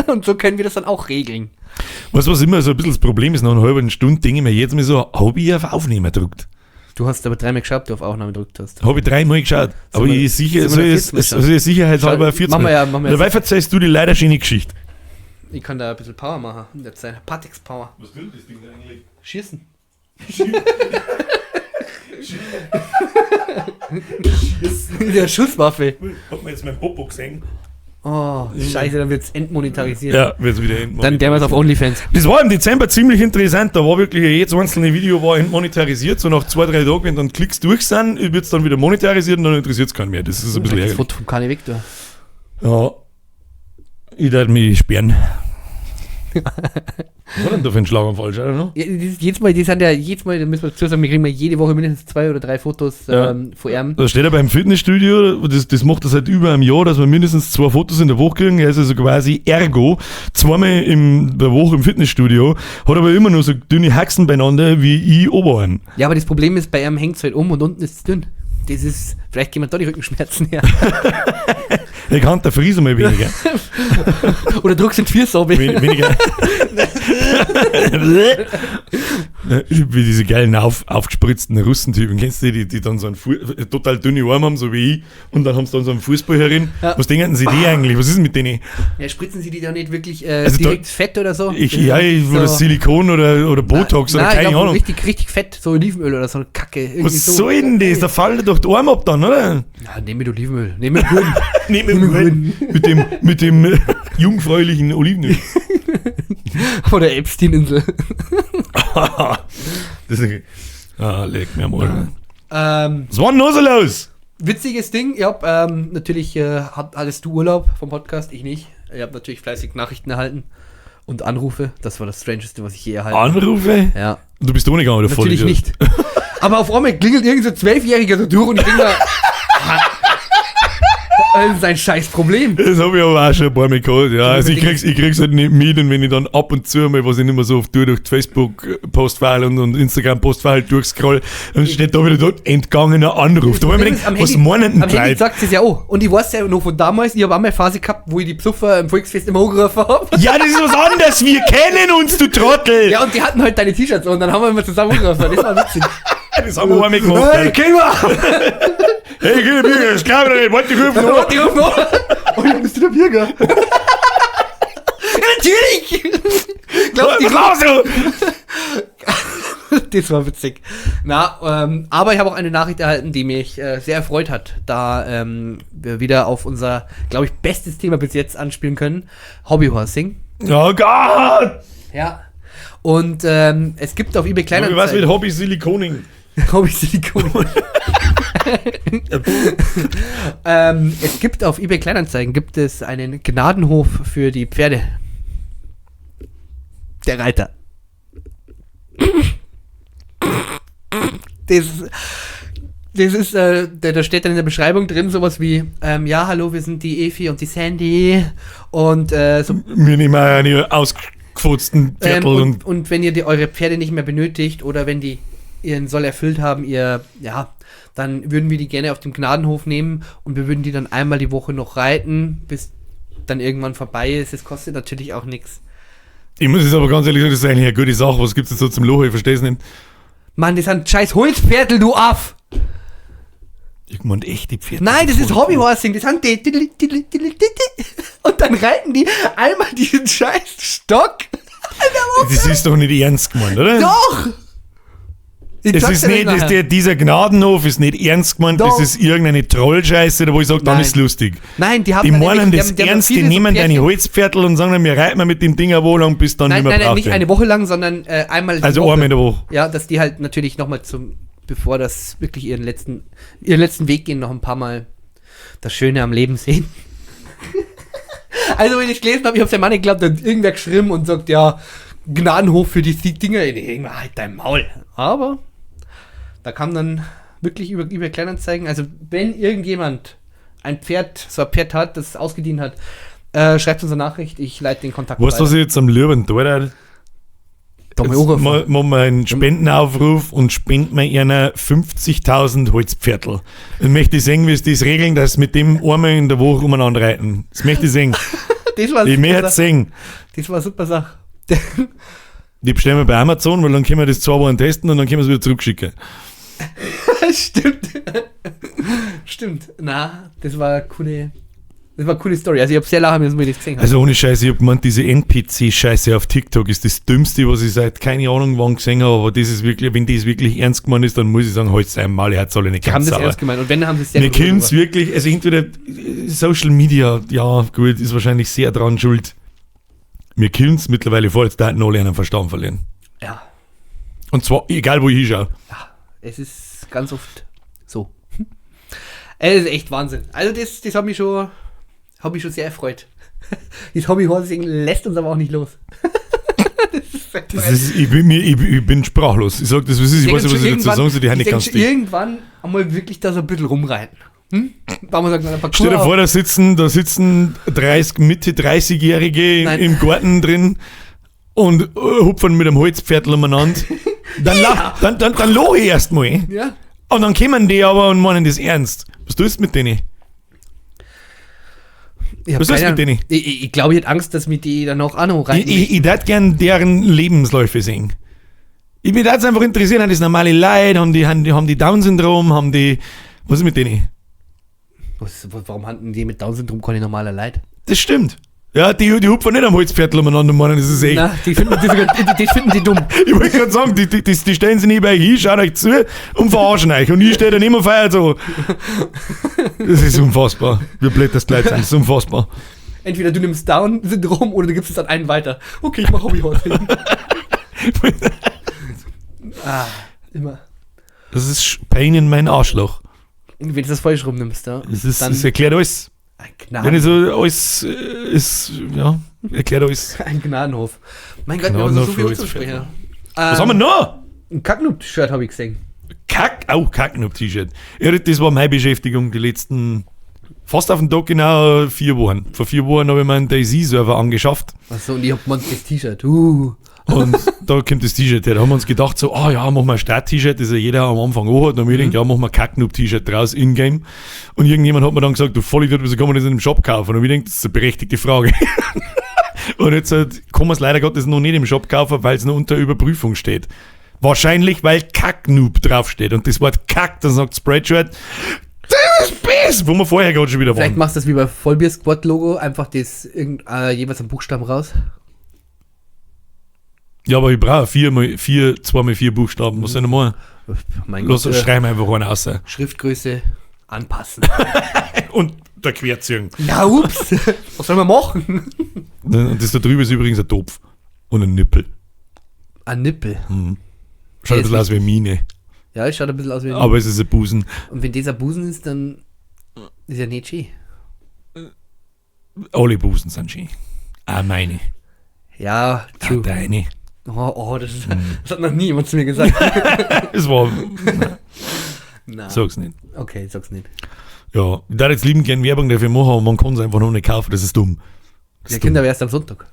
Und so können wir das dann auch regeln. Weißt du, was immer so ein bisschen das Problem ist, nach einer halben Stunde denke ich mir jetzt mal so, hab ich auf Aufnehmer gedrückt? Du hast aber dreimal geschaut, ob du auf Aufnahme gedrückt hast. Habe ich dreimal geschaut. Aber ich sicher, sind wir soll noch ich, 14 Mal soll ich sicherheitshalber Schau, 14 machen wir ja- machen wir ja Dabei verzeihst du die leider schöne Geschichte. Ich kann da ein bisschen Power machen in der Zeit. Patix Power. Was will das Ding eigentlich? Schießen. Schießen. Der Schusswaffe. Hat man jetzt meinen Popo gesehen? Oh, scheiße, dann wird's entmonetarisiert. Ja, wird's wieder entmonetarisiert. Dann der was auf OnlyFans. Das war im Dezember ziemlich interessant. Da war wirklich jedes einzelne Video war entmonetarisiert. So nach 2-3 Tagen, wenn dann Klicks durch sind, wird's dann wieder monetarisiert und dann interessiert's keinen mehr. Das ist ein bisschen Das ärgerlich. Foto vom Kani Victor. Ja. Ich darf mich sperren. Was war denn da für ein Schlaganfall? Schau noch. Ja, das ist jedes Mal, die sind ja jedes Mal, da müssen wir dazu sagen, wir kriegen mal jede Woche mindestens 2 oder 3 Fotos Ja. von ihm. Da steht er beim Fitnessstudio, das macht er seit über einem Jahr, dass wir mindestens 2 Fotos in der Woche kriegen. Er ist also quasi ergo zweimal in der Woche im Fitnessstudio, hat aber immer nur so dünne Haxen beieinander wie ich Oberarm. Ja, aber das Problem ist, bei ihm hängt's halt um und unten ist es dünn. Das ist, vielleicht gehen wir da die Rückenschmerzen her. Er kann der Friese mal weniger. Oder druckst den Viersaube. Weniger. Wie diese geilen aufgespritzten Russentypen. Kennst du die, die dann so einen total dünne Arme haben, so wie ich, und dann haben sie dann so einen Fußball herin. Ja. Was denken sie die eigentlich? Was ist denn mit denen? Ja, spritzen sie die da nicht wirklich Also da- direkt fett oder so? Oder Silikon oder Botox oder Nein, ich keine glaub, Ahnung. Richtig, richtig fett, so Olivenöl oder so eine Kacke. Irgendwie Was so. soll denn das? Da fällt doch die Arme ab dann, oder? Ja, nehm mit Olivenöl. Nehm mit Grün. Nehm mit Grün. Mit dem jungfräulichen Olivenöl. Oder Epstein-Insel. Das ist, leck mir mal. Ähm, Was war denn noch so los? Witziges Ding, ich hab, natürlich hattest du Urlaub vom Podcast, ich nicht. Ich hab natürlich fleißig Nachrichten erhalten und Anrufe. Das war das Strangeste, was ich je erhalten habe. Anrufe? Ja. Du bist ohne gegangen, oder voll Natürlich Idiot? nicht. Aber auf einmal klingelt irgend so ein Zwölfjähriger so durch und ich denk da, das ist ein scheiß Problem. Das habe ich aber auch schon ein paar Mal gehabt. Ja, also ich krieg's halt nicht mit, und wenn ich dann ab und zu mal, was ich nicht mehr so oft tue, durch die Facebook-Postfile und Instagram-Postfile durchscroll, dann steht da wieder dort entgangener Anruf. Da wollen wir denken, was meinen denn Am Handy gleich? sagt es ja auch. Und ich weiß ja noch von damals, ich habe auch mal eine Phase gehabt, wo ich die Psuffer im Volksfest immer angerufen habe. Ja, das ist was anderes. Wir kennen uns, du Trottel. Ja, und die hatten halt deine T-Shirts und dann haben wir immer zusammen angerufen. Das war witzig. Das haben wir einmal gemacht. Hey, Kinder! Hey, geh, Birger, das glaub ich nicht. Warte, ich rufe noch. Warte, ich ruf noch. Oh, ja, bist du der Birger? Ja, natürlich! Glaubst du, Was lachst du? Das war witzig. Na, aber ich habe auch eine Nachricht erhalten, die mich sehr erfreut hat, da wir wieder auf unser, glaube ich, bestes Thema bis jetzt anspielen können: Hobbyhorsing. Oh Gott! Ja. Und es gibt auf eBay Wie war's mit Kleinanzeigen. Hobby Silikoning? Hobby Silikon. Es gibt auf eBay Kleinanzeigen gibt es einen Gnadenhof für die Pferde. Der Reiter. Das ist, da steht dann in der Beschreibung drin sowas wie, ja, hallo, wir sind die Efi und die Sandy und so. Wir nehmen eine ausgefutzten Viertel Und wenn ihr eure Pferde nicht mehr benötigt oder wenn die ihren Soll erfüllt haben, dann würden wir die gerne auf dem Gnadenhof nehmen und wir würden die dann einmal die Woche noch reiten, bis dann irgendwann vorbei ist. Es kostet natürlich auch nichts. Ich muss jetzt aber ganz ehrlich sagen, das ist eigentlich eine gute Sache. Was gibt's jetzt so zum Loch? Ich versteh's nicht. Mann, das sind scheiß Holzpferdl, du Aff! Ich mein, echte Pferde. Nein, das ist Hobbyhorsing, das sind die. Und dann reiten die einmal diesen scheiß Stock. Das ist doch nicht ernst gemeint, oder? Doch! Ich Es sag's ist dir nicht, nachher. das, dieser Gnadenhof ist nicht ernst gemeint, Doch. das ist irgendeine Trollscheiße, da wo ich sage, dann Nein. ist es lustig. Nein, die haben Die dann meinen nämlich- das die haben ernst, die viele so nehmen deine Pärchen- Holzpferdl und sagen dann, wir reiten mal mit dem Ding eine Woche lang, bis dann Nein, nicht mehr nein, nein, braucht nicht werden. eine Woche lang, sondern einmal die Also Woche. einmal in der Woche. Ja, dass die halt natürlich nochmal zum, bevor das wirklich ihren letzten Weg gehen, noch ein paar Mal das Schöne am Leben sehen. Also, wenn ich gelesen habe, ich hab's der Mann geglaubt, dann hat irgendwer geschrieben und sagt, ja, Gnadenhof für die Dinger. Ich denk mir, halt dein Maul. Aber da kam dann wirklich über Kleinanzeigen. Also, wenn irgendjemand ein Pferd, so ein Pferd hat, das ausgedient hat, schreibt uns eine Nachricht, ich leite den Kontakt Weißt du, was ich jetzt am lieben tue? Da mal Jetzt anrufen. machen wir einen Spendenaufruf und spenden wir einer 50.000 Holzpferdl. Dann möchte ich sehen, wie sie das regeln, dass sie mit dem einmal in der Woche umeinander reiten. Das möchte ich sehen. Das war Ich super möchte Sache. sehen. Das war super Sache. Die bestellen wir bei Amazon, weil dann können wir das 2 Wochen testen und dann können wir es wieder zurückschicken. Stimmt. Stimmt. Na, das war eine coole, Das war eine coole Story. Also ich habe sehr lachen müssen, wie ich das gesehen habe. Also ohne Scheiße, ich hab gemeint, diese NPC-Scheiße auf TikTok ist das Dümmste, was ich seit keine Ahnung wann gesehen habe, aber das ist wirklich, wenn das wirklich ernst gemeint ist, dann muss ich sagen, halt einmal, er hat's alle nicht Die haben ganz das sauber. ernst gemeint. Und wenn, dann haben sie es sehr Mir gut kommt's wirklich, also entweder Social Media, ja gut, ist wahrscheinlich sehr dran schuld. Mir kommt's mittlerweile vor, als da alle einen Verstand verlieren. Ja, Und zwar, egal wo ich hinschaue. ja, es ist ganz oft so. Es ist echt Wahnsinn. Also das hat mich schon, hat mich schon sehr erfreut. Das Hobbyhorsing lässt uns aber auch nicht los. Das ist, ich, bin mir, ich bin sprachlos. Ich sag das, was ist, ich weiß nicht, was ich dazu sagen soll, die haben Ich nicht ganz denk schon dicht. irgendwann einmal wirklich da so ein bisschen rumreiten. Hm? Da man sagt, na, Stell dir vor, da sitzen 30, Mitte 30-Jährige Nein. im Garten drin und hupfen mit einem Holzpferdl umeinander. Dann, ja. dann lach ich erst mal. Ja. Und dann kommen die aber und meinen das ernst. Was tust du mit denen? Ich hab Was ist keine mit denen? Ahnung. Ich glaube, ich hätte Angst, dass mir die dann auch noch rein. Ich tät gern deren Lebensläufe sehen. Ich mich würde einfach interessieren, haben das normale Leute, haben die Down-Syndrom, haben die. Was ist mit denen? Warum haben die mit Down-Syndrom keine normale Leid? Das stimmt. Ja, die hupfen nicht am Holzpferdl umeinander und meinen, das ist echt. Na, die finden die, sogar, die finden die dumm. Ich wollte gerade sagen, die stellen sich nebenbei hin, schauen euch zu und verarschen euch. Und ich stehe dann immer feiert so. Das ist unfassbar. Wie blöd das Leute sind. Das ist unfassbar. Entweder du nimmst Down-Syndrom oder du gibst es an einen weiter. Okay, ich mach Hobbyhorsing. Ah, immer. Das ist Pain in mein Arschloch. Wenn du das falsch rumnimmst, ja. Das, ist, dann das erklärt alles. ein Wenn ich Gnaden, so alles ist, ja, erklärt alles. ein Gnadenhof. Mein Gott, wir haben so Gnadenhof viel für zu sprechen. Was haben wir noch? Ein Kacknut-Shirt habe ich gesehen. Kack, oh, Kacknub-T-Shirt. Ja, das war meine Beschäftigung die letzten, fast auf den Tag genau 4 Wochen. Vor 4 Wochen habe ich mir einen DayZ-Server angeschafft. Achso, und ich hab gemeint, das T-Shirt. Und da kommt das T-Shirt her. Da haben wir uns gedacht, so, ah ja, machen wir ein Start-T-Shirt, das ja jeder am Anfang auch hat. Und dann haben wir gedacht, ja, machen wir ein Kacknoob-T-Shirt draus in-game. Und irgendjemand hat mir dann gesagt, du Vollidiot, wieso kann man das in dem Shop kaufen? Und ich denke, das ist eine berechtigte Frage. Und jetzt halt, kann man es leider Gottes noch nicht im Shop kaufen, weil es noch unter Überprüfung steht. Wahrscheinlich, weil Kacknoob draufsteht. Und das Wort Kack, dann sagt Spreadshirt, das ist Biss, wo wir vorher gerade schon wieder Vielleicht waren. machst du das wie bei Vollbier Squad Logo, einfach das jeweils einen Buchstaben raus. Ja, aber ich brauche 4, 2 mal 4 Buchstaben. Was soll ich denn machen? Mein Lass, Gott, schreib mir einfach einen raus. Schriftgröße anpassen. Und der Querziehung. Ja, ups. Was soll man machen? Und das da drüben ist übrigens ein Topf. Und ein Nippel. Ein Nippel. Schaut ein bisschen aus wie eine Mine. Ja, es schaut ein bisschen aus wie ein Aber es ist ein Busen. Und wenn dieser Busen ist, dann ist ja nicht schön. Alle Busen sind schön. Auch meine. Ja, Auch true. deine. Oh, das, ist, das hat noch nie jemand zu mir gesagt. Es war. Na, Sag's nicht. okay, sag's nicht. Ja, ich darf jetzt lieben gern Werbung dafür machen, aber man kann es einfach noch nicht kaufen. Das ist dumm. Das Der ist dumm. Kinder wär's am Sonntag.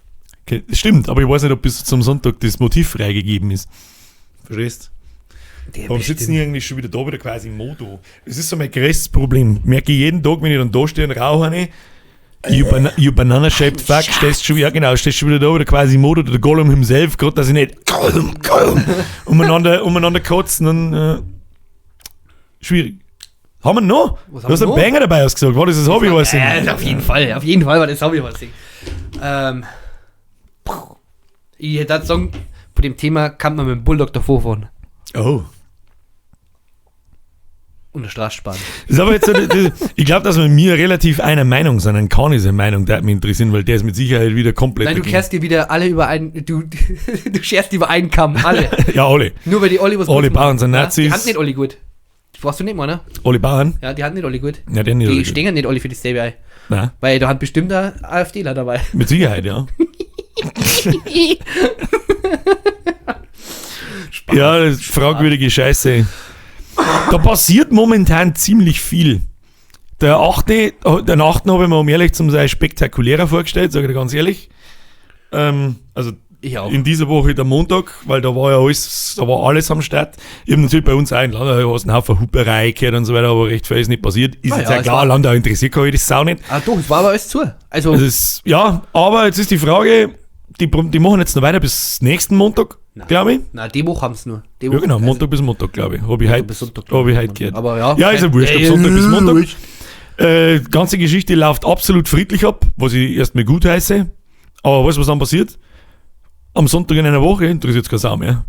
Okay, das stimmt, aber ich weiß nicht, ob bis zum Sonntag das Motiv freigegeben ist. Verstehst? Der Warum bestimmt. sitzen die eigentlich schon wieder da, wieder quasi im Modo? Das ist so mein größtes Problem. Merke ich jeden Tag, wenn ich dann da stehe und rauche, eine, you banana-shaped fuck, stehst schon, ja genau, stehst schon wieder da, wieder quasi Modo, der Gollum himself, gerade dass ich nicht Gollum, Gollum, umeinander kotzen, dann schwierig. Haben wir noch? Was Du haben hast wir einen noch? Banger dabei ausgesagt. War das das Hobby? Was Ja, auf jeden Fall, auf jeden Fall war das Hobby-Horsing. Ich hätte das sagen, bei dem Thema kann man mit dem Bulldog davor fahren Oh. und eine Straße sparen. Das ist aber jetzt so, ich glaube, dass wir mit mir relativ einer Meinung sind. Dann kann ich seine Meinung, der hat mich interessieren, weil der ist mit Sicherheit wieder komplett. Nein, du dagegen. kehrst dir wieder alle über einen, du scherst über einen Kamm, alle. Ja, alle. Nur weil die Olli was Alle Gutes machen. Bauern sind Ja, Nazis. die haben nicht alle gut. Das brauchst du nicht mal, ne? Alle Bauern. Ja, die haben nicht alle gut. Ja, die haben nicht alle Die gut. stehen nicht alle für das selbe Ei. Nein, Weil da hat bestimmt ein AfDler dabei. mit Sicherheit, ja. Ja, das ist fragwürdige Scheiße. Da passiert momentan ziemlich viel. Der 8., den 8. habe ich mir, um ehrlich zu sein, spektakulärer vorgestellt, sage ich dir ganz ehrlich. Also Ich auch. in dieser Woche der Montag, weil da war ja alles, da war alles am Start. Ich habe natürlich bei uns auch in Landau hast einen Haufen Huperei gehört und so weiter, aber recht viel ist nicht passiert. Ist Ah jetzt ja, ja es klar, war- Landau interessiert kann ich das sau nicht. Ah doch, es war aber alles zu. Also, Das ist, ja, aber jetzt ist die Frage, die machen jetzt noch weiter bis nächsten Montag, glaube ich. na, die Woche haben sie nur. Die Ja, Woche, genau, also Montag bis Montag, glaube ich. Habe ich heute bis Sonntag, hab ich glaub heute gehört. Aber ja. Ja, ist ja wurscht, ob Sonntag bis Montag. Ganze Geschichte läuft absolut friedlich ab, was ich erstmal gut heiße. Aber weißt du, was dann passiert? Am Sonntag in einer Woche interessiert es keine Sau mehr.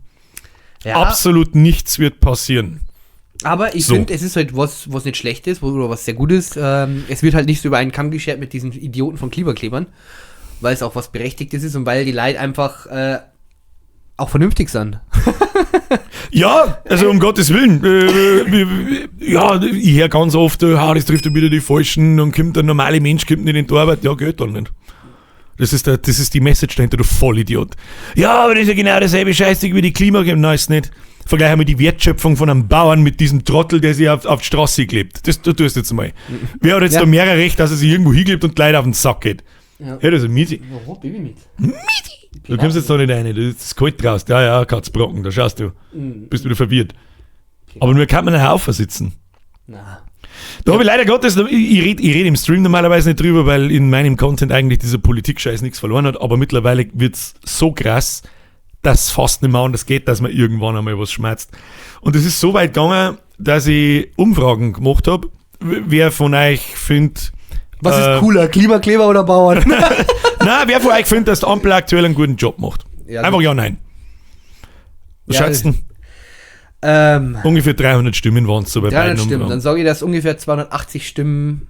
Ja, Absolut nichts wird passieren. aber ich So. finde, es ist halt was, was nicht schlecht ist oder was sehr gut ist. Es wird halt nicht so über einen Kamm geschert mit diesen Idioten von Klimaklebern, weil es auch was Berechtigtes ist und weil die Leute einfach auch vernünftig sind. Ja, also um Gottes Willen. Ja, ich höre ganz oft, das trifft ja wieder die Falschen und kommt der normale Mensch kommt nicht in die Arbeit. Ja, geht dann nicht. Das ist die Message dahinter, du Vollidiot. Ja, aber das ist ja genau dasselbe Scheißding wie die Klima. Nein, ist nicht. Vergleiche mal die Wertschöpfung von einem Bauern mit diesem Trottel, der sich auf die Straße klebt. Das du tust jetzt mal. Wer hat jetzt da mehrere Recht, dass er sich irgendwo hinklebt und gleich auf den Sack geht? Ja. Ja, das ist Mieti. Oh, Baby mit. Du kommst jetzt noch nicht rein, das ist kalt draußen. Ja, ja, Katzbrocken, da schaust du. Bist wieder verwirrt. Aber nur kann man einen Haufen sitzen. Na. Da habe ich leider Gottes, ich red im Stream normalerweise nicht drüber, weil in meinem Content eigentlich dieser Politik-Scheiß nichts verloren hat, aber mittlerweile wird es so krass, dass es fast nicht mehr anders geht, dass man irgendwann einmal was schmerzt. Und es ist so weit gegangen, dass ich Umfragen gemacht habe, wer von euch findet... Was ist cooler, Klimakleber oder Bauern? Nein, wer von euch findet, dass die Ampel aktuell einen guten Job macht? Ja, Einfach ja, nein. Was Ja, schätzt denn? Ungefähr 300 Stimmen waren es so bei 300 beiden Stimmen. Umfragen. Dann sage ich, dass ungefähr 280 Stimmen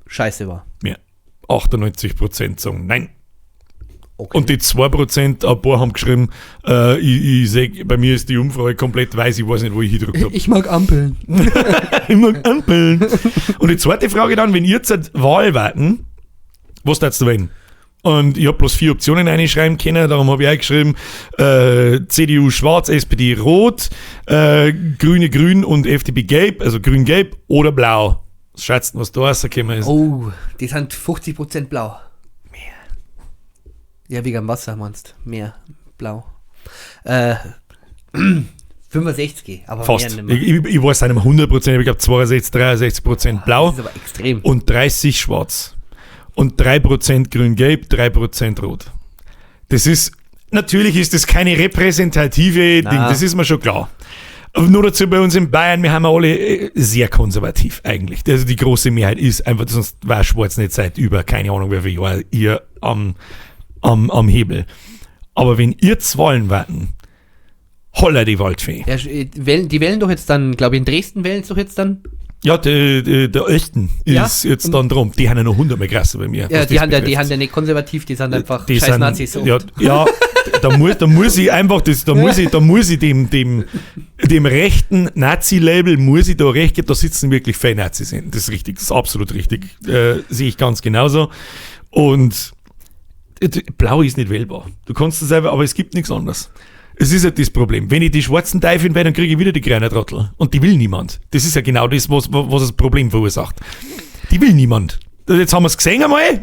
scheiße war. Ja. 98% sagen nein. Okay. Und die 2%, ein paar haben geschrieben, ich seh, bei mir ist die Umfrage komplett weiß, ich weiß nicht, wo ich hingedrückt habe. ich mag Ampeln. Ich mag Ampeln. Und die zweite Frage dann, wenn ihr jetzt Wahl warten, was darfst du wählen? Und ich habe bloß 4 Optionen reinschreiben können, darum habe ich auch geschrieben, CDU schwarz, SPD rot, Grüne grün und FDP gelb, also grün gelb oder blau. Was schätzt du, was da rausgekommen ist? Oh, die sind 50% blau. Mehr. Ja, wegen dem Wasser meinst. Mehr blau. 65, aber Fast. mehr nicht mehr. Ich weiß nicht mehr 100%, aber ich glaube 62, 63% blau Das ist aber extrem. und 30 schwarz. Und 3% grün-gelb, 3% rot. Das ist, natürlich ist das keine repräsentative Na. Ding, das ist mir schon klar. Aber nur dazu bei uns in Bayern, wir haben ja alle sehr konservativ eigentlich. Also die große Mehrheit ist einfach, sonst war Schwarz nicht seit über, keine Ahnung wie viel Jahr ihr am Hebel. Aber wenn ihr Wahlen warten, holla die Waldfee. Ja, die wählen doch jetzt dann, glaube ich, in Dresden wählen sie doch jetzt dann. Ja, der Osten Ja. ist jetzt dann drum. Die haben ja noch 100 mal krasser bei mir. Ja, was die das haben ja, die betrifft. haben ja nicht konservativ, die sind einfach Die scheiß sind, Nazis. Ja, ja, da muss ich einfach, das, da muss ich, da muss ich dem rechten Nazi-Label, muss ich da recht geben, da sitzen wirklich viele Nazis hin. Das ist richtig, das ist absolut richtig. Sehe ich ganz genauso. Und Blau ist nicht wählbar. Du kannst es selber, aber es gibt nichts anderes. Es ist ja das Problem. Wenn ich die schwarzen Teufel wähle, dann kriege ich wieder die kleinen Trottel. Und die will niemand. Das ist ja genau das, was das Problem verursacht. Die will niemand. Jetzt haben wir es gesehen einmal,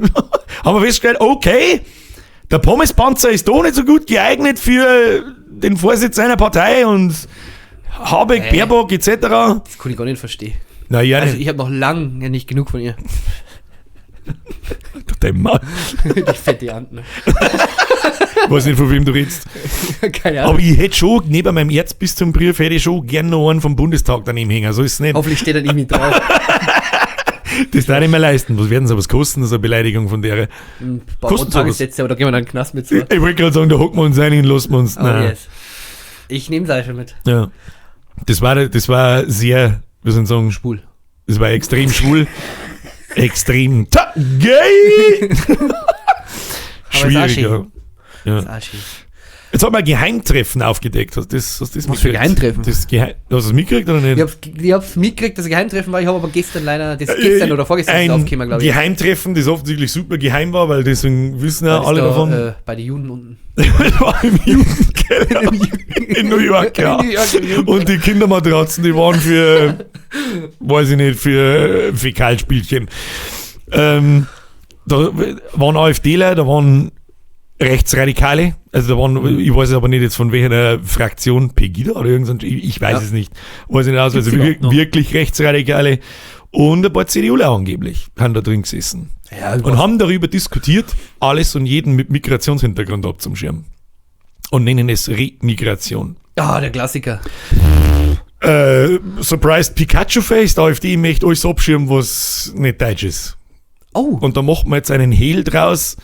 haben wir festgestellt, okay, der Pommespanzer ist doch nicht so gut geeignet für den Vorsitz einer Partei und Habeck, Baerbock etc. Das kann ich gar nicht verstehen. Na ja, Also nicht. ich habe noch lange nicht genug von ihr. Dein Mann. Die fette Ante. Ich weiß nicht, von wem du redest. Keine Ahnung. Aber ich hätte schon, neben meinem Erzbistumbrief, hätte ich schon gern noch einen vom Bundestag daneben hängen. So ist es nicht. Hoffentlich steht da nicht mit drauf. Das darf ich mir leisten. Was werden sie was kosten, so eine Beleidigung von der? Ein paar Kostet sowas? Tagessätze, aber da gehen wir dann in den Knast mit. So. Ich wollte gerade sagen, da hocken wir uns rein und lassen wir uns. Oh, Nein. yes. Ich nehme Seife mit. Ja. Das war sehr, wie soll ich sagen, Schwul. Das war extrem schwul. Extrem gay. Schwierig, ja. Ja. Arschig. Jetzt hat man ein Geheimtreffen aufgedeckt. Hast du das Was für mitgekriegt? Geheimtreffen? Hast du das mitgekriegt oder nicht? Ich hab's mitgekriegt, dass ein Geheimtreffen war. Ich habe aber gestern leider, das gestern oder vorgestern ist Ein aufgekommen, glaube ich. Geheimtreffen, das offensichtlich super geheim war, weil deswegen wissen ja War das alle da, davon. Bei den Juden unten. Das war im Jugendkeller in New York, ja. In New York, im Jugendkeller. Und die Kindermatratzen, die waren für, weiß ich nicht, für Fäkalspielchen. Da waren AfDler, da waren Rechtsradikale, also da waren, ich weiß aber nicht jetzt von welcher Fraktion, Pegida oder irgend so, ich weiß Ja. es nicht, weiß ich nicht aus, also Gibt's überhaupt noch? wirklich Rechtsradikale und ein paar CDUler angeblich haben da drin gesessen. Ja, Und haben darüber diskutiert, alles und jeden mit Migrationshintergrund abzuschirmen. Und nennen es Remigration. Ah, der Klassiker. Surprised Pikachu Face, die AfD möchte alles abschirmen, was nicht deutsch ist. Oh. Und da macht man jetzt einen Hehl draus,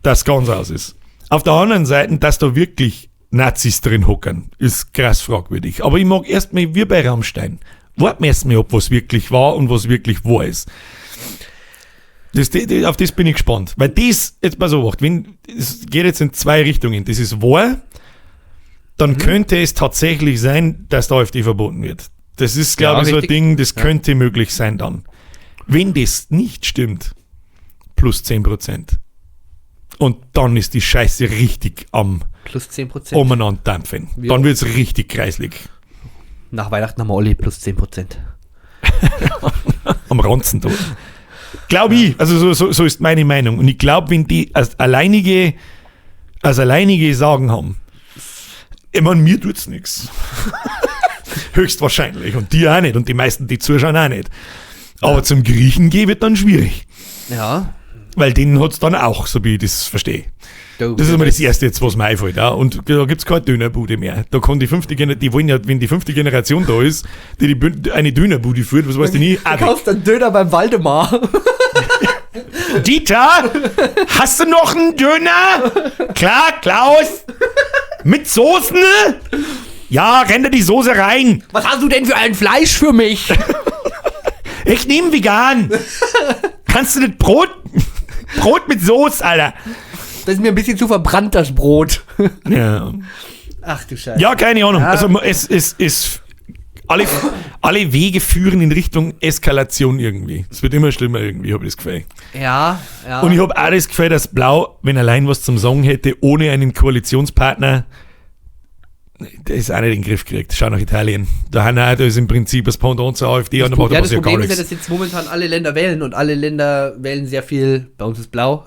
dass ganz aus ist. Auf der anderen Seite, dass da wirklich Nazis drin hocken, ist krass fragwürdig. Aber ich mag erstmal, wie bei Rammstein, warten wir erstmal ab, was wirklich war und was wirklich wahr ist. Auf das bin ich gespannt. Weil das, jetzt mal so macht, wenn, es geht jetzt in zwei Richtungen. Das ist wahr, dann könnte es tatsächlich sein, dass der AfD verboten wird. Das ist, glaube Ja, ich, so ein richtig. Ding, das könnte möglich sein dann. Wenn das nicht stimmt, plus 10%. Und dann ist die Scheiße richtig am Plus 10%. umeinander dampfen. Ja. Dann wird's richtig kreislig. Nach Weihnachten haben wir alle plus 10%. Am Ranzen da. Glaube ich. Also so ist meine Meinung. Und ich glaube, wenn die als alleinige Sagen haben, ich meine, mir tut's nichts. Höchstwahrscheinlich. Und die auch nicht. Und die meisten, die zuschauen, auch nicht. Aber zum Griechen gehen wird dann schwierig. Ja. Weil denen hat's dann auch, so wie ich das verstehe. Das ist immer das Erste jetzt, was mir einfällt. Ja. Und da gibt's keine Dönerbude mehr. Da kann die fünfte Generation, die wollen ja, wenn die fünfte Generation da ist, die eine Dönerbude führt, was weiß ich nie. Du kaufst einen Döner beim Waldemar. Dieter, hast du noch einen Döner? Klar, Klaus. Mit Soßen? Ja, renn da die Soße rein. Was hast du denn für ein Fleisch für mich? Ich nehme vegan. Kannst du nicht Brot? Brot mit Soße, Alter. Das ist mir ein bisschen zu verbrannt, das Brot. Ja. Ach du Scheiße. Ja, keine Ahnung. Ja. Also es ist alle Wege führen in Richtung Eskalation irgendwie. Es wird immer schlimmer irgendwie, habe ich das Gefühl. Ja, ja. Und ich habe auch das Gefühl, dass Blau, wenn allein was zum Sagen hätte, ohne einen Koalitionspartner, der ist auch nicht in den Griff gekriegt. Schau nach Italien. Da haben auch, da ist im Prinzip das Pendant zur AfD und da macht ja, er das ja gar Problem ist ja, nichts. dass jetzt momentan alle Länder wählen und alle Länder wählen sehr viel, bei uns ist blau,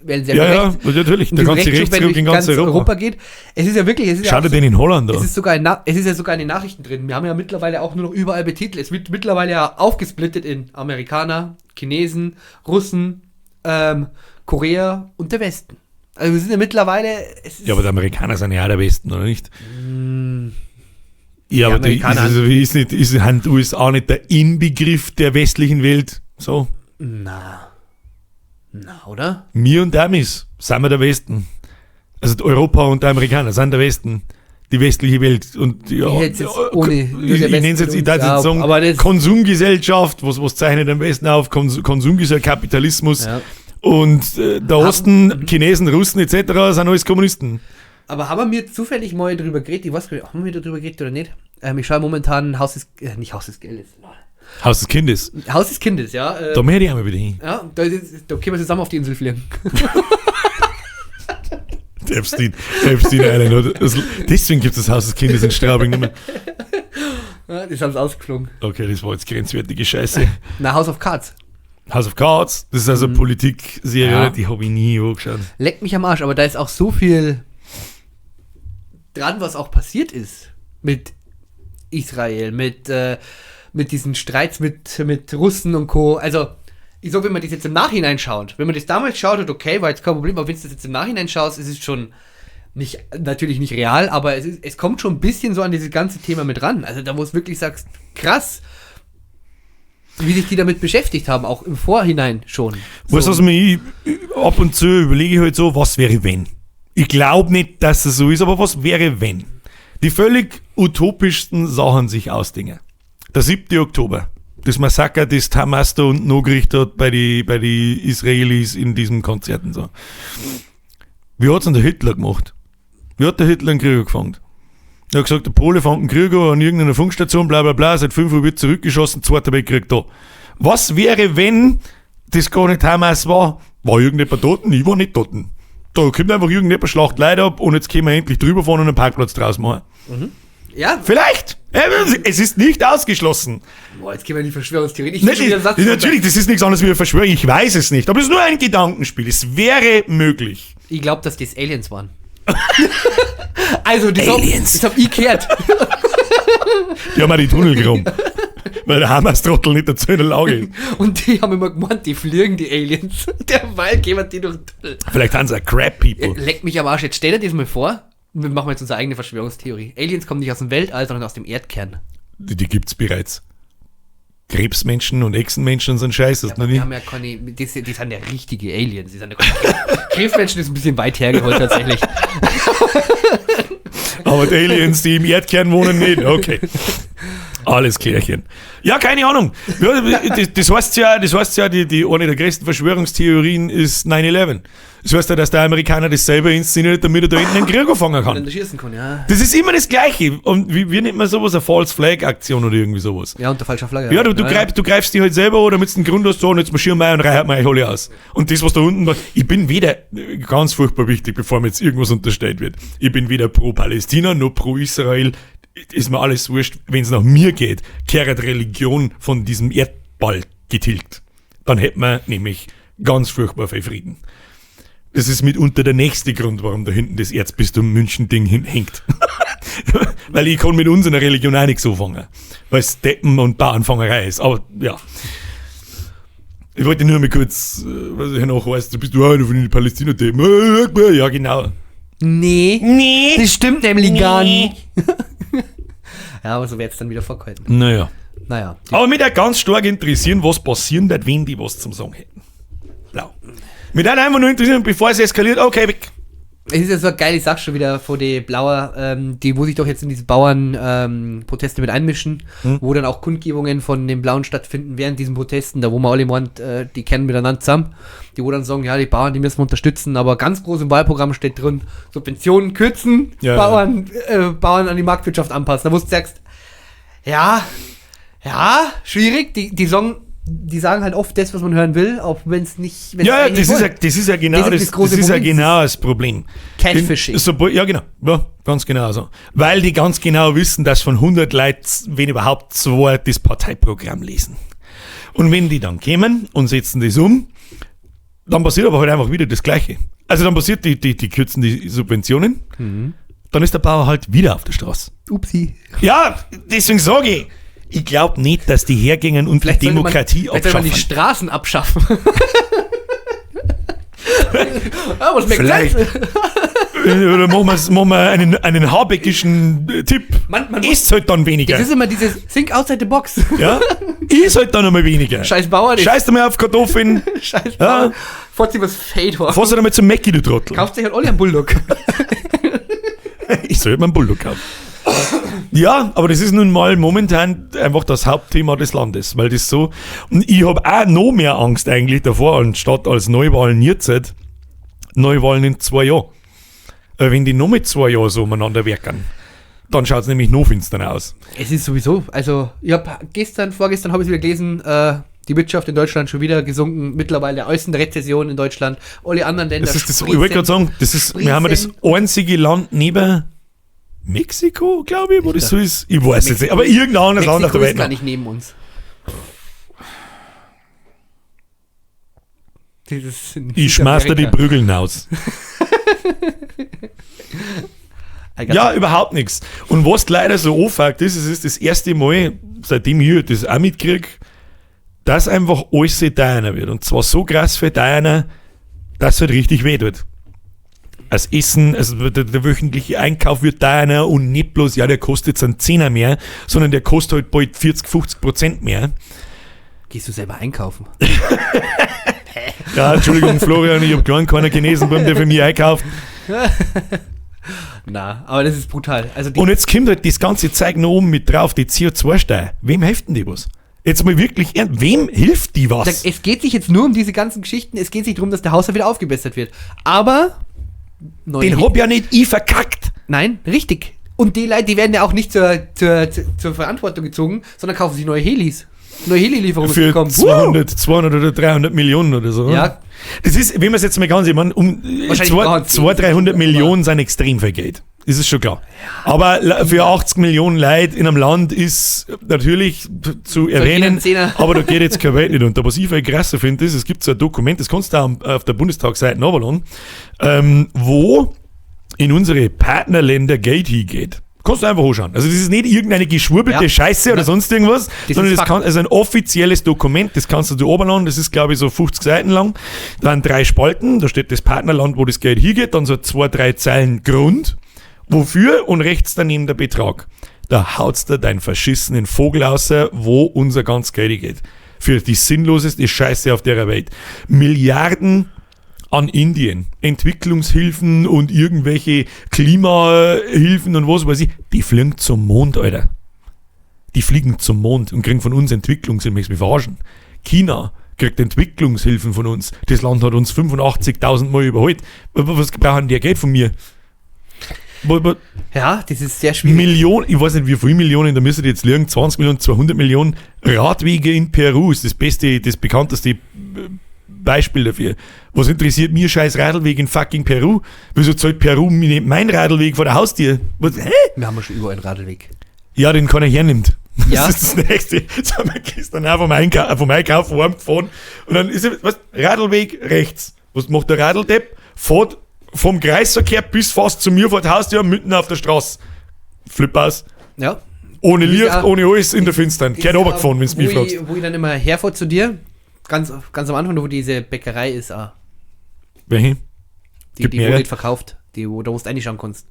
wählen sehr Ja, viel ja, rechts. natürlich. Und Der diese ganze Rechtsruck, wenn Rechtsruck in durch ganz Europa. geht. Es ist ja wirklich, es ist Schau ja dir auch den in Holland Es an. ist, sogar in es ist ja sogar in den Nachrichten drin. Wir haben ja mittlerweile auch nur noch überall betitelt. Es wird mittlerweile ja aufgesplittet in Amerikaner, Chinesen, Russen, Korea und der Westen. Also wir sind ja mittlerweile. Es ist Ja, aber die Amerikaner sind ja auch der Westen, oder nicht? Ja, aber die, Amerikaner- ist, also, ist nicht, ist, sind die USA nicht der Inbegriff der westlichen Welt? So, Na. Na, oder? mir und Amis sind wir der Westen. Also die Europa und die Amerikaner sind der Westen. Die westliche Welt. Und ja, Ich hätt's jetzt ohne- ich, nur der ich Westen nenne es jetzt, ich und- darf ja, jetzt sagen, aber das- Konsumgesellschaft, was zeichnet am besten auf? Konsumgesellschaft, Kapitalismus. Ja. Und der Osten, Chinesen, Russen etc. sind alles Kommunisten. Aber haben wir mir zufällig mal drüber geredet? Ich weiß gar nicht, haben wir darüber geredet oder nicht? Ich schaue momentan Haus des, nicht Haus des Geldes. Haus des Kindes. Haus des Kindes, ja. Da möchte ich einmal wieder hin. Ja, da können wir zusammen auf die Insel fliegen. Epstein, Epstein Island. Oder? Deswegen gibt es das Haus des Kindes in Straubing nicht mehr. Ja, das haben sie ausgeflogen. Okay, das war jetzt grenzwertige Scheiße. Na, House of Cards. House of Cards, das ist also eine Politikserie, Ja. oder? Die habe ich nie angeschaut. Leckt mich am Arsch, aber da ist auch so viel dran, was auch passiert ist mit Israel, mit diesen Streits mit Russen und Co. Also, ich sag, wenn man das jetzt im Nachhinein schaut, wenn man das damals schaut, hat, okay, war jetzt kein Problem, aber wenn du das jetzt im Nachhinein schaust, ist es schon nicht, natürlich nicht real, aber es kommt schon ein bisschen so an dieses ganze Thema mit ran. Also da, wo es wirklich sagst, krass, wie sich die damit beschäftigt haben, auch im Vorhinein schon. Weißt du, was mir ich, ab und zu überlege ich halt so, was wäre wenn? Ich glaube nicht, dass es so ist, aber was wäre wenn? Die völlig utopischsten Sachen sich ausdenken. Der 7. Oktober. Das Massaker, das Hamas da unten angerichtet hat bei die Israelis in diesen Konzerten. So. Wie hat's denn der Hitler gemacht? Wie hat der Hitler einen Krieg angefangen? Er hat gesagt, der Pole fängt einen Krieg an, an irgendeiner Funkstation, bla bla bla, seit 5 Uhr wird zurückgeschossen, Zweiter Weltkrieg da. Was wäre, wenn das gar nicht Hamas war? War irgendjemand tot? Ich war nicht tot. Da kommt einfach irgendjemand, schlacht Leute ab und jetzt können wir endlich drüber fahren und einen Parkplatz draus machen. Ja, Vielleicht! Es ist nicht ausgeschlossen. boah, jetzt gehen wir in die Verschwörungstheorie. Ich Nein, schon wieder einen Satz natürlich, das ist nichts anderes wie eine Verschwörung. Ich weiß es nicht. Aber es ist nur ein Gedankenspiel. Es wäre möglich. Ich glaube, dass das Aliens waren. Also, das Aliens. das hab ich gehört. Die haben auch die Tunnel geräumt. Weil der Hamas-Trottel nicht dazu in der Lage ist. Und die haben immer gemeint, die fliegen, die Aliens. Derweil gehen die durch den Tunnel. Vielleicht haben sie auch Crab People. Leck mich am Arsch. Jetzt stell dir das mal vor. Wir machen jetzt unsere eigene Verschwörungstheorie. Aliens kommen nicht aus dem Weltall, sondern aus dem Erdkern. Die gibt's bereits. Krebsmenschen und Echsenmenschen und so ein Scheiß. Das Ja, noch aber nie. wir haben ja keine, die sind ja richtige Aliens. Die sind ja keine Krebsmenschen ist ein bisschen weit hergeholt tatsächlich. Aber die Aliens, die im Erdkern wohnen, nicht. Okay. Alles klärchen. Ja, keine Ahnung. Ja, das heißt ja, die eine der größten Verschwörungstheorien ist 9/11. Das heißt ja, dass der Amerikaner das selber inszeniert, damit er da hinten einen Krieg anfangen kann. Wenn du schießen kann, ja. Das ist immer das Gleiche. Und wie nennt man sowas? Eine False Flag Aktion oder irgendwie sowas. Ja, unter falscher Flagge. Ja, du greifst die halt selber an, damit du einen Grund hast, so, und jetzt marschieren wir und reichert wir euch alle aus. Und das, was da unten war, ich bin weder, ganz furchtbar wichtig, bevor mir jetzt irgendwas unterstellt wird, ich bin weder pro Palästina noch pro Israel, ist mir alles wurscht, wenn es nach mir geht, kehrt Religion von diesem Erdball getilgt. Dann hätten wir nämlich ganz furchtbar viel Frieden. Das ist mitunter der nächste Grund, warum da hinten das Erzbistum München-Ding hängt. Weil ich kann mit unserer Religion auch nichts anfangen. Weil es Deppen- und Bauernfangerei ist. Aber ja. Ich wollte nur mal kurz, was ich noch weiß, du bist du einer von den Palästina-Deppen. Ja, genau. Nee. Nee. Das stimmt nämlich gar nicht. Ja, aber so wird's dann wieder vorgehalten. Naja. Naja. Aber mich würde ganz stark interessieren, was passieren wird, wenn die was zum Sagen hätten. Blau. Mich würde einfach nur interessieren, bevor es eskaliert, okay, weg. Es ist ja so eine geile Sache schon wieder vor die Blauer, die wo sich doch jetzt in diese Bauernproteste Proteste mit einmischen, wo dann auch Kundgebungen von den Blauen stattfinden während diesen Protesten, da wo man alle meint, die kennen miteinander zusammen, die wo dann sagen, ja, die Bauern, die müssen wir unterstützen, aber ganz groß im Wahlprogramm steht drin, Subventionen kürzen, Ja, Bauern an die Marktwirtschaft anpassen. Da wo du sagst, ja, ja, schwierig, die sagen, die sagen halt oft das, was man hören will, auch wenn es nicht. Wenn's Ja, ja, eigentlich das ist ja, wollen. das ist ja genau Das ist das, das große das ist ja Problem. genau das Problem. Catfishing. Denn sobald, ja, genau. Ja, ganz genau so. Weil die ganz genau wissen, dass von 100 Leuten, wenn überhaupt, zwei das Parteiprogramm lesen. Und wenn die dann kommen und setzen das um, dann passiert aber halt einfach wieder das Gleiche. Also dann passiert, die kürzen die Subventionen, dann ist der Bauer halt wieder auf der Straße. Upsi. Ja, deswegen sage ich, ich glaube nicht, dass die hergängen und die Vielleicht sollte Demokratie man, vielleicht sollte man die abschaffen. Straßen abschaffen. Ja, was makes Vielleicht. sense. Oder machen wir einen habeckischen Tipp. Man Ist halt dann weniger. Das ist immer dieses Think outside the box. Ja? Ist halt dann einmal weniger. Scheiß Bauer, die- Scheiß mal auf Kartoffeln. Scheiß Ja. Bauer. Fotzi was Fade war. Fass halt einmal zum Mackie, du Trottel. Kauft sich halt alle einen Bulldog. Ich soll mir einen Bulldog kaufen. Ja, aber das ist nun mal momentan einfach das Hauptthema des Landes, weil das so. Und ich habe auch noch mehr Angst eigentlich davor, anstatt als Neuwahlen jetzt, Neuwahlen in 2 Jahren. Wenn die noch mit 2 Jahren so umeinander werken, dann schaut es nämlich noch finster aus. Es ist sowieso, also ich habe gestern, vorgestern habe ich wieder gelesen, die Wirtschaft in Deutschland schon wieder gesunken, mittlerweile äußerste Rezession in Deutschland, alle anderen Länder. Das ist das, ich wollte gerade sagen, das ist, wir haben ja das einzige Land neben Mexiko, glaube ich, wo das so ist. Ich weiß es nicht, aber irgendein anderes Land auf Mexiko der ist Welt. gar noch. nicht neben uns. Dieses in Ich schmeiß dir die Südamerika. Prügeln aus. Ja, überhaupt nichts. Und was leider so anfängt ist, es ist das erste Mal, seitdem ich das auch mitkriege, dass einfach alles teurer wird. Und zwar so krass viel teurer, dass es halt richtig weh tut. Das Essen, also der wöchentliche Einkauf wird teurer und nicht bloß, ja, der kostet jetzt einen Zehner mehr, sondern der kostet halt bald 40, 50% mehr. Gehst du selber einkaufen? Ja, Entschuldigung, Florian, ich hab gar keinen Chinesen, der für mich einkauft. Na, aber das ist brutal. Also die Und jetzt kommt halt das ganze Zeug noch oben mit drauf, die CO2-Steuer. Wem hilft denn die was? Jetzt mal wirklich ernst, wem hilft die was? Es geht sich jetzt nur um diese ganzen Geschichten, es geht sich darum, dass der Haushalt wieder aufgebessert wird. Aber neue Den hab ja nicht ich verkackt. Nein, richtig. Und die Leute, die werden ja auch nicht zur Verantwortung gezogen, sondern kaufen sich neue Helis. Neue Heli-Lieferungen Für bekommen. 200 oder 300 Millionen oder so. Ja. Das ist, wenn man es jetzt mal ganz, ich meine, um Wahrscheinlich ganz 200, 300 Millionen sind extrem viel Geld. Das ist schon klar. Aber für 80 Millionen Leute in einem Land ist natürlich zu erwähnen, jeder Zehner. aber da geht jetzt keine Welt nicht unter. Was ich viel krasser finde, ist, es gibt so ein Dokument, das kannst du auch auf der Bundestagsseite nachschauen, wo in unsere Partnerländer Geld hingeht. Kannst du einfach anschauen. Also das ist nicht irgendeine geschwurbelte Ja. Scheiße oder Na. sonst irgendwas, Das sondern ist das Fakt. kann, also ein offizielles Dokument, das kannst du dir runterladen, das ist glaube ich so 50 Seiten lang. Dann 3 Spalten, da steht das Partnerland, wo das Geld hingeht, dann so 2, 3 Zeilen Grund, wofür und rechts daneben der Betrag. Da haut's dir deinen verschissenen Vogel raus, wo unser ganz Geld geht. Für die sinnloseste Scheiße auf der Welt. Milliarden an Indien. Entwicklungshilfen und irgendwelche Klimahilfen und was weiß ich. Die fliegen zum Mond, Alter. Die fliegen zum Mond und kriegen von uns Entwicklungshilfen. Möchtest du mich verarschen? China kriegt Entwicklungshilfen von uns. Das Land hat uns 85.000 Mal überholt. Was brauchen die Geld von mir? Ja, das ist sehr schwierig. Millionen, ich weiß nicht wie viele Millionen, da müssen die jetzt liegen, 20 Millionen, 200 Millionen Radwege in Peru ist das beste, das bekannteste Beispiel dafür. Was interessiert mir scheiß Radlweg in fucking Peru? Wieso zahlt Peru mir nicht mein Radlweg vor der Haustür? Was, hä? Wir haben ja schon überall einen Radlweg. Ja, den keiner hernimmt. Ja. Das ist das Nächste. Jetzt haben wir gestern auch vom Einkaufen heimgefahren und dann ist was, Radlweg rechts. Was macht der Radldepp? Fährt vom Kreisverkehr bis fast zu mir vor der Haustür, mitten auf der Straße. Flip aus. Ja. Ohne Licht, Ja. ohne alles, in der Finstern. Kein runtergefahren, wenn du mich fragst. Wo ich dann immer herfahre zu dir, ganz, ganz am Anfang, wo diese Bäckerei ist, auch. Welche? Die, Gibt die wo mehrere. nicht verkauft, die, wo, da wo du reinschauen kannst.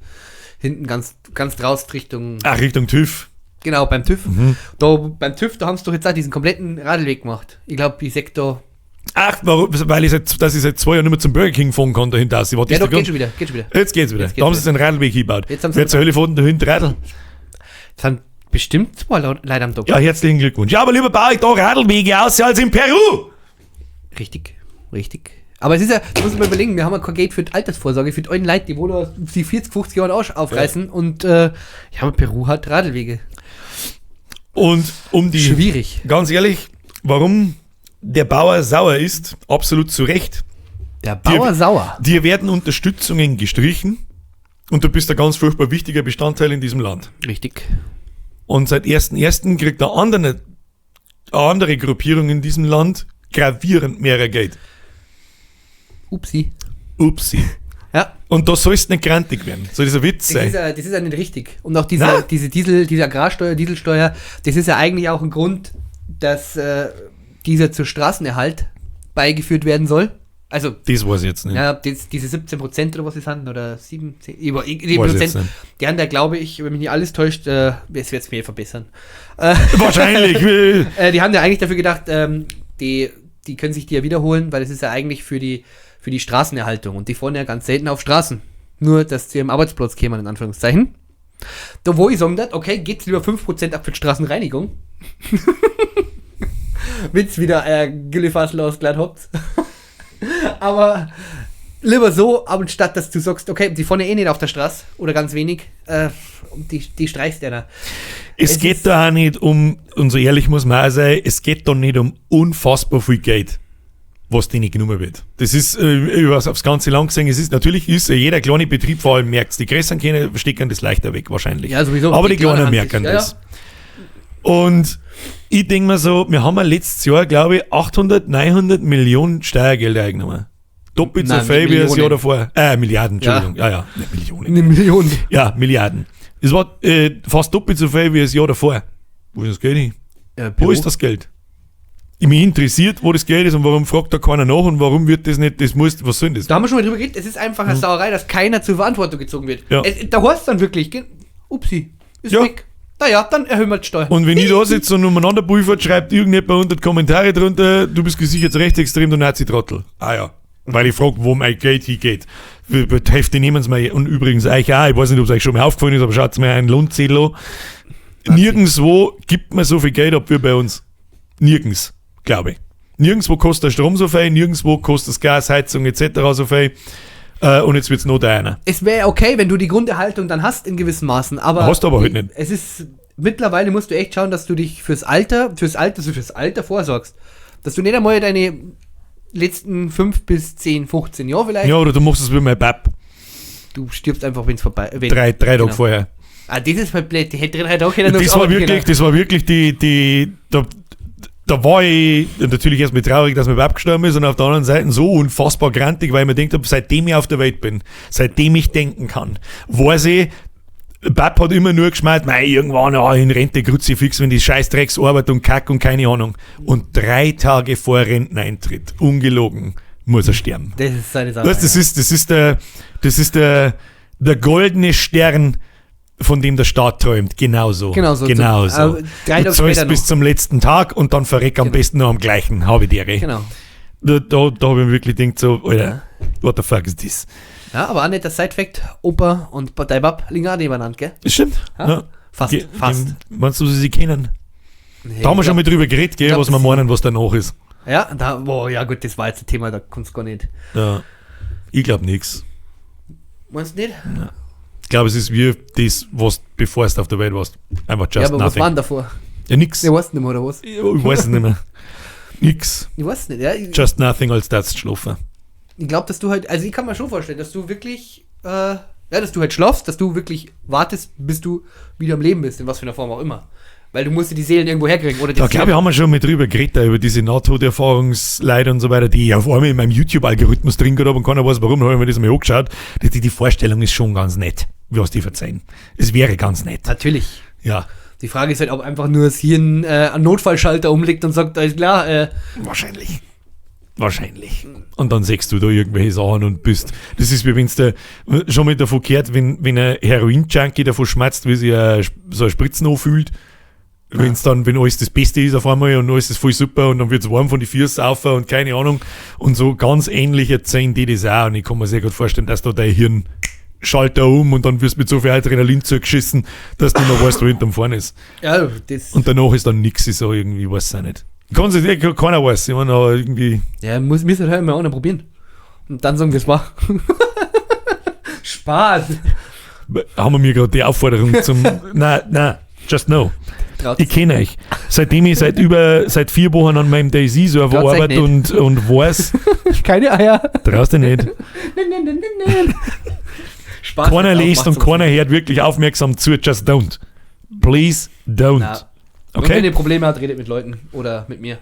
Hinten ganz, ganz draußen Richtung, Ach, Richtung TÜV. genau, beim TÜV. Mhm. Da, beim TÜV, da haben sie doch jetzt auch diesen kompletten Radlweg gemacht. Ich glaube, die Sektor. Ach, warum? Weil ich seit, dass ich seit 2 Jahren nicht mehr zum Burger King fahren kann dahinter. Ich war Ja, das doch, der geht Grund? schon wieder, geht schon wieder. Jetzt geht's wieder. Jetzt geht's Da haben sie einen Radlweg hingebaut. Jetzt haben sie Wer zur einen Hölle fährt denn da hinten Radl? Das sind bestimmt zwei Leute am Tag. Ja, herzlichen Glückwunsch. Ja, aber lieber baue ich da Radlwege aus als in Peru. Richtig, richtig. Aber es ist ja, da muss man mal überlegen, wir haben ja kein Geld für die Altersvorsorge, für die alten Leute, die wohl da die 40, 50 Jahre Arsch aufreißen und ja, aber Peru hat Radlwege. Und um die. Schwierig. Ganz ehrlich, warum der Bauer sauer ist, absolut zu Recht. Der Bauer sauer. Dir werden Unterstützungen gestrichen und du bist ein ganz furchtbar wichtiger Bestandteil in diesem Land. Richtig. Und seit 1.1. kriegt eine andere Gruppierung in diesem Land gravierend mehr Geld. Upsi. Upsi. Ja. Und da sollst du nicht grantig werden. Soll das ein Witz Das sein? ist, ja, das ist ja nicht richtig. Und auch Na? diese Diesel, diese Agrarsteuer, Dieselsteuer, das ist ja eigentlich auch ein Grund, dass dieser zur Straßenerhalt beigeführt werden soll. Also, Das weiß ich jetzt nicht. ja, das, diese 17% oder was sie sind, oder 7, 10, über, Weiß ich jetzt 7%, nicht. die haben da, glaube ich, wenn mich nicht alles täuscht, es wird es mir verbessern. Wahrscheinlich. Die haben ja eigentlich dafür gedacht, die können sich die ja wiederholen, weil es ist ja eigentlich für die Straßenerhaltung und die fahren ja ganz selten auf Straßen. Nur, dass sie am Arbeitsplatz kämen, in Anführungszeichen. Da wo ich sagen darf, okay, geht's lieber 5% ab für die Straßenreinigung. Wenn's wieder euer Güllefassel ausgeladen habt. Aber lieber so, aber statt dass du sagst, okay, die fahren ja eh nicht auf der Straße oder ganz wenig, und die streichst einer. Es Es geht ist- da auch nicht um, und so ehrlich muss man auch sein, es geht da nicht um unfassbar viel Geld, was denen genommen wird. Das ist über aufs ganze Land gesehen, es ist natürlich ist jeder kleine Betrieb vor allem merkt's. Die Größeren können, stecken das leichter weg wahrscheinlich. Ja, sowieso. Aber die Kleinen haben merken sich- ja, das. Und ich denke mir so, wir haben ja letztes Jahr, glaube ich, 800, 900 Millionen Steuergelder eingenommen. Doppelt so Nein, viel wie das Jahr Millionen. davor. Milliarden, Entschuldigung. Ja, ja, nicht Millionen. Eine Million. Ja, Milliarden. Es war fast doppelt so viel wie das Jahr davor. Wo ist das Geld hin? Wo ist das Geld? Mich interessiert, wo das Geld ist und warum fragt da keiner nach und warum wird das nicht, das muss, was soll denn das? Da haben wir schon mal drüber geredet, es ist einfach eine Sauerei, dass keiner zur Verantwortung gezogen wird. Ja. Es, da heißt dann wirklich, upsi, ist Ja. weg. Naja, dann erhöhen wir die Steuern. Und wenn ich da sitze und umeinander pulvert, schreibt irgendjemand unter die Kommentare drunter, du bist gesichert rechtsextrem, du Nazi-Trottel. Ah ja. Weil ich frage, wo mein Geld hingeht. Die Hälfte nehmen sie mir. Und übrigens euch auch, ich weiß nicht, ob es euch schon mal aufgefallen ist, aber schaut mir einen Lohnzettel an. Nirgendwo gibt man so viel Geld ab wie bei uns. Nirgends, glaube ich. Nirgendwo kostet der Strom so viel, nirgendwo kostet das Gas, Heizung etc. so viel. Und jetzt wird's noch teurer. Es wäre okay, wenn du die Grunderhaltung dann hast in gewissen Maßen, aber. Hast du aber halt nicht. Es ist, mittlerweile musst du echt schauen, dass du dich fürs Alter vorsorgst. Dass du nicht einmal deine letzten 5 bis 10, 15 Jahre vielleicht, Ja, oder du machst es wie mein Bab. du stirbst einfach, wenn es vorbei wenn, Drei Tage Genau. vorher. Ah, das ist halt blöd, die hätte 3 Tage können Das war wirklich, das war wirklich da war ich natürlich erstmal traurig, dass mein Bab gestorben ist und auf der anderen Seite so unfassbar grantig, weil ich mir gedacht habe, seitdem ich auf der Welt bin, seitdem ich denken kann, weiß ich, Bab hat immer nur geschmeit, mei, irgendwann ja, in Rente Kruzifix, wenn die Scheißdrecksarbeit und Kack und keine Ahnung. Und 3 Tage vor Renteneintritt, ungelogen, muss er sterben. Das ist seine Sache. Weißt, das ist der goldene Stern von dem der Staat träumt. Genauso. Genau so. Genauso. 3 Du Tage zahlst später bis noch. zum letzten Tag und dann verreck am Genau. besten noch am gleichen. Habe ich die Ehre. Genau. Da habe ich mir wirklich gedacht, so, Alter, what the fuck is this? Ja, aber auch nicht der Side-Fact, Opa und Partei-Bab liegen auch nebeneinander, gell? Das stimmt. Ja? Ja. Fast, fast. Meinst du, sie kennen? Nee, Da haben wir ich schon mal drüber geredet, gell, glaub, was wir das- meinen, was danach ist. Ja, da, boah, ja gut, das war jetzt ein Thema, da kommt's gar nicht. Ja. Ich glaube nichts. Meinst du nicht? Ich glaube, es ist wie das, was bevor du auf der Welt warst. Einfach just Ja, aber was nothing. war denn davor? Ja, nix. Ich weiß nicht mehr, oder was? Ich weiß es nicht mehr. Nix. Ich weiß nicht, ja. Ich, Just nothing, als das schlafen. ich glaube, dass du halt, also ich kann mir schon vorstellen, dass du wirklich, ja, dass du halt schlafst, dass du wirklich wartest, bis du wieder am Leben bist, in was für einer Form auch immer. Weil du musst dir die Seelen irgendwo herkriegen, oder Da glaube ich, haben wir schon mal drüber geredet, da über diese Nahtoderfahrungsleid und so weiter, die ich auf einmal in meinem YouTube-Algorithmus drin gehabt habe und keiner weiß warum, habe ich mir das mal angeschaut. Die Vorstellung ist schon ganz nett, wie was die verzeihen. Es wäre ganz nett. Natürlich. Ja, Die Frage ist halt, ob einfach nur das Hirn einen Notfallschalter umlegt und sagt, alles klar, wahrscheinlich. Wahrscheinlich. Und dann siehst du da irgendwelche Sachen und bist. Das ist wie wenn du schon mal davon gehört, wenn ein Heroin-Junkie davon schmerzt, wie sich so eine Spritzen anfühlt. Wenn's dann, wenn alles das Beste ist auf einmal und alles ist voll super und dann wird's warm von die Füßen auf und keine Ahnung. Und so ganz ähnlich erzählen die das auch. Und ich kann mir sehr gut vorstellen, dass da dein Hirn Schalter um und dann wirst du mit so viel Adrenalin zugeschissen, dass du nicht mehr weißt, wo hinterm vorne ist. ja, das. Und danach ist dann nix, ist so irgendwie, weiß auch nicht. Kann sich, keiner weiß, ich meine, aber irgendwie. Ja, müssen wir halt mal auch noch probieren. Und dann sagen wir, es war. Spaß. Haben wir mir gerade die Aufforderung zum. Nein, nein, just no. Traut Ich kenne euch. Seitdem ich seit 4 Wochen an meinem DayZ-Server Traut's euch arbeite und weiß, keine Eier. traust du nicht. Nein, nein, nein, nein, nein. Spaß. Keiner liest und Macht's keiner hört wirklich aufmerksam zu. Just don't. Please don't. Na. Und wenn Okay? ihr Probleme habt, redet mit Leuten oder mit mir.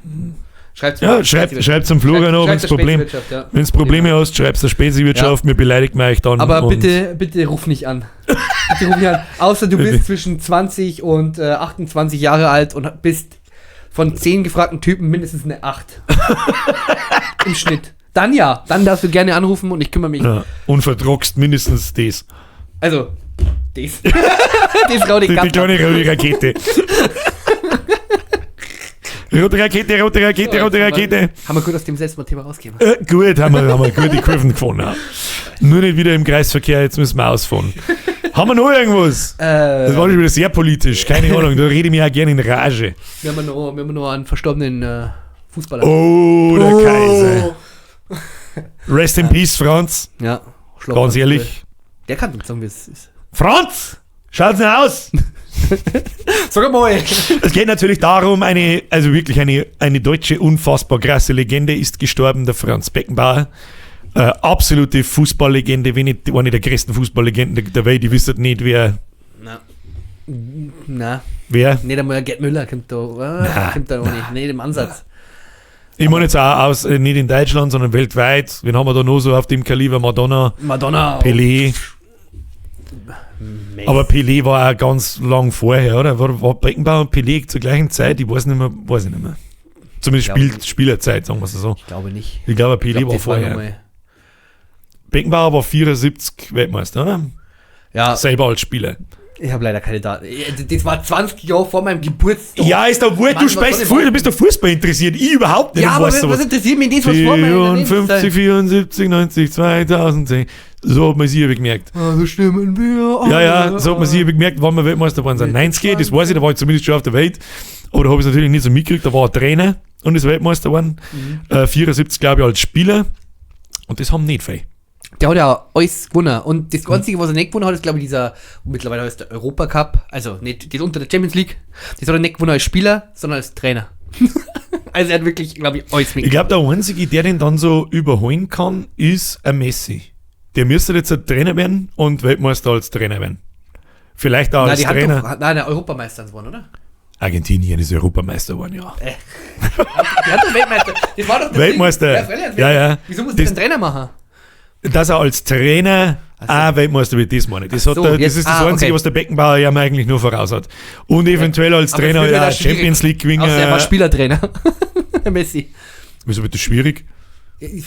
Schreibt Ja, schreibt zum Florian an, wenn's Problem, Ja. wenn's Probleme hast, schreib's der Spezi-Wirtschaft, mir beleidigt man euch dann. Aber und bitte, bitte ruf nicht an. Bitte ruf nicht an. Außer du bist zwischen 20 und 28 Jahre alt und bist von 10 gefragten Typen mindestens eine 8. Im Schnitt. Dann ja, dann darfst du gerne anrufen und ich kümmere mich. Ja, und verdruckst mindestens das. Also, das. Das rau Die kleine rote Rakete. Rote Rakete, rote Rakete, rote Rakete. Haben wir gut aus dem Selbstmordthema rausgegeben. Gut, haben wir gute Kurven gefunden. Ja. Nur nicht wieder im Kreisverkehr, jetzt müssen wir ausfahren. Haben wir noch irgendwas? Das war schon wieder sehr politisch, keine Ahnung, da rede ich mir auch gerne in Rage. Wir haben noch einen verstorbenen Fußballer. Oh, der Kaiser. Rest in Peace, Franz. Ja, Ganz ehrlich. Der kann uns sagen, wie es ist. Franz! Schaut's nicht aus! Sag mal! Es geht natürlich darum, wirklich eine deutsche, unfassbar krasse Legende ist gestorben, der Franz Beckenbauer. Absolute Fußballlegende, wenn nicht eine der größten Fußballlegenden der Welt. Ich wüsste nicht, wer. Na. Na. Wer? Nicht einmal Gerd Müller kommt da. Kommt da auch nicht. Nicht im Ansatz. Ich meine jetzt auch aus, nicht in Deutschland, sondern weltweit. Wen haben wir da noch so auf dem Kaliber? Madonna, Madonna. Pelé. Messi. Aber Pelé war auch ganz lang vorher, oder? War Beckenbauer und Pelé zur gleichen Zeit? Ich weiß nicht mehr. Weiß ich nicht mehr. Zumindest Spielerzeit, sagen wir es so. Ich glaube nicht. Ich glaube, Pelé Ich glaub, war das war vorher. nochmal- Beckenbauer war 74 Weltmeister, oder? Ja, Selber als Spieler. ich habe leider keine Daten. Das war 20 Jahre vor meinem Geburtstag. Ja, ist doch wurscht, Mann, du was soll spielst ich Fußball, machen? du bist doch Fußball interessiert. Ich überhaupt nicht. Ja, und aber weiß was, sowas. was interessiert mich das, was vor meiner 54, 74, 90, 2010. So hat man sich gemerkt. Also stimmen wir. Ja, ja, so hat man sich gemerkt, wann wir Weltmeister geworden sind. 90, das weiß ich, da war ich zumindest schon auf der Welt. Aber da habe ich es natürlich nicht so mitgekriegt. Da war er Trainer und ist Weltmeister geworden. 74, glaube ich, als Spieler. Und das haben nicht viel. Der hat ja alles gewonnen. Und das Einzige, was er nicht gewonnen hat, ist, glaube ich, dieser, mittlerweile heißt der Europacup, also nicht das unter der Champions League. Das hat er nicht gewonnen als Spieler, sondern als Trainer. Also er hat wirklich, glaube ich, alles Ich mitgenommen. glaube, der Einzige, der den dann so überholen kann, ist ein Messi. Der müsste jetzt ein Trainer werden und Weltmeister als Trainer werden. Vielleicht auch Nein, als die hat Trainer. doch, nein, der Europameister geworden, oder? Argentinien ist Europameister geworden, ja. Die hat doch Weltmeister. Das war doch das Weltmeister. Ding. Ja, freilich, Ja, ja. Wieso muss Das- das ein Trainer machen? Dass er als Trainer auch Weltmeister wird, das meine ich. Das, hat so, der, das jetzt- ist das Einzige, okay. was der Beckenbauer ja eigentlich nur voraus hat. Und eventuell als Aber Trainer es wird halt halt auch auch schwierig. Champions League gewinnen. Außer er war Spielertrainer. Der Messi. Wieso wird das schwierig? Dass er-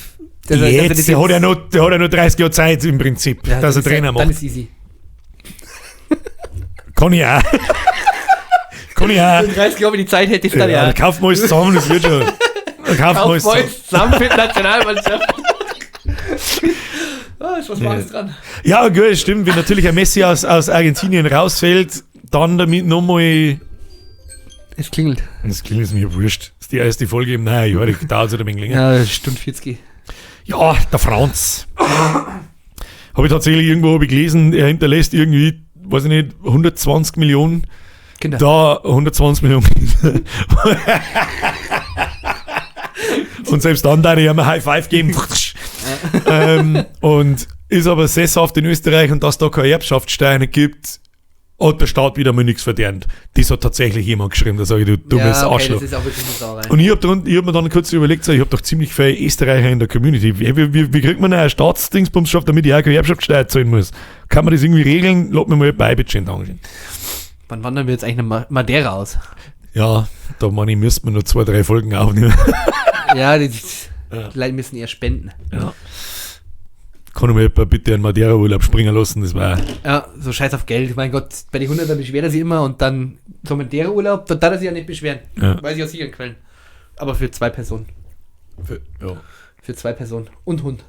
dass er Jetzt, das der hat ja noch, der hat ja noch 30 Jahre Zeit im Prinzip, Ja, dass er das ist Trainer ja- macht. Dann ist easy. Kann ich auch. Kann ich auch. 30 Jahre, wenn die Zeit hätte ich dann Ja, ja. da kaufen wir alles zusammen, das wird schon. Da kaufen wir Kauf alles zusammen. mal zusammen für die Nationalmannschaft. Ah, ist was Wahres dran. Ja, gut, stimmt. Wenn natürlich ein Messi aus Argentinien rausfällt, dann damit nochmal. Es klingelt. Das klingt ist mir wurscht. Das ist die erste Folge im neuen Jahr, die dauert halt ein wenig länger. Ja, Stunde 40. Ja, der Franz. Habe ich tatsächlich irgendwo hab ich gelesen, er hinterlässt irgendwie, weiß ich nicht, 120 Millionen. Kinder. Da 120 Millionen Kinder. Und selbst dann darf ich ihm ein High Five geben. Und ist aber sesshaft in Österreich und dass da keine Erbschaftssteine gibt, hat der Staat wieder mal nichts verdient. Das hat tatsächlich jemand geschrieben, da sage ich, du dummes ja, okay, Arschloch. Das ist auch wirklich eine Sauerei. Und ich hab mir dann kurz überlegt, so, ich habe doch ziemlich viele Österreicher in der Community. Wie kriegt man eine Staatsdingsbumschaft, damit ich auch keine Erbschaftssteuer zahlen muss? Kann man das irgendwie regeln? Lass mir mal bei, bitte schön, Dankeschön. Wann wandern wir jetzt eigentlich nach Madeira aus? Ja, da meine ich, müsste man nur 2, 3 Folgen aufnehmen. Ja, die Leute müssen eher spenden. Ja. Kann ich mir jemand bitte einen Madeira-Urlaub springen lassen? Das war. Ja, so scheiß auf Geld. Mein Gott, bei den 100er beschwert er sich immer und dann so Madeira-Urlaub, da darf er sich ja nicht beschweren. Ja. Weiß ich aus sicheren Quellen. Aber für 2 Personen. Ja. Für 2 Personen. Und Hund.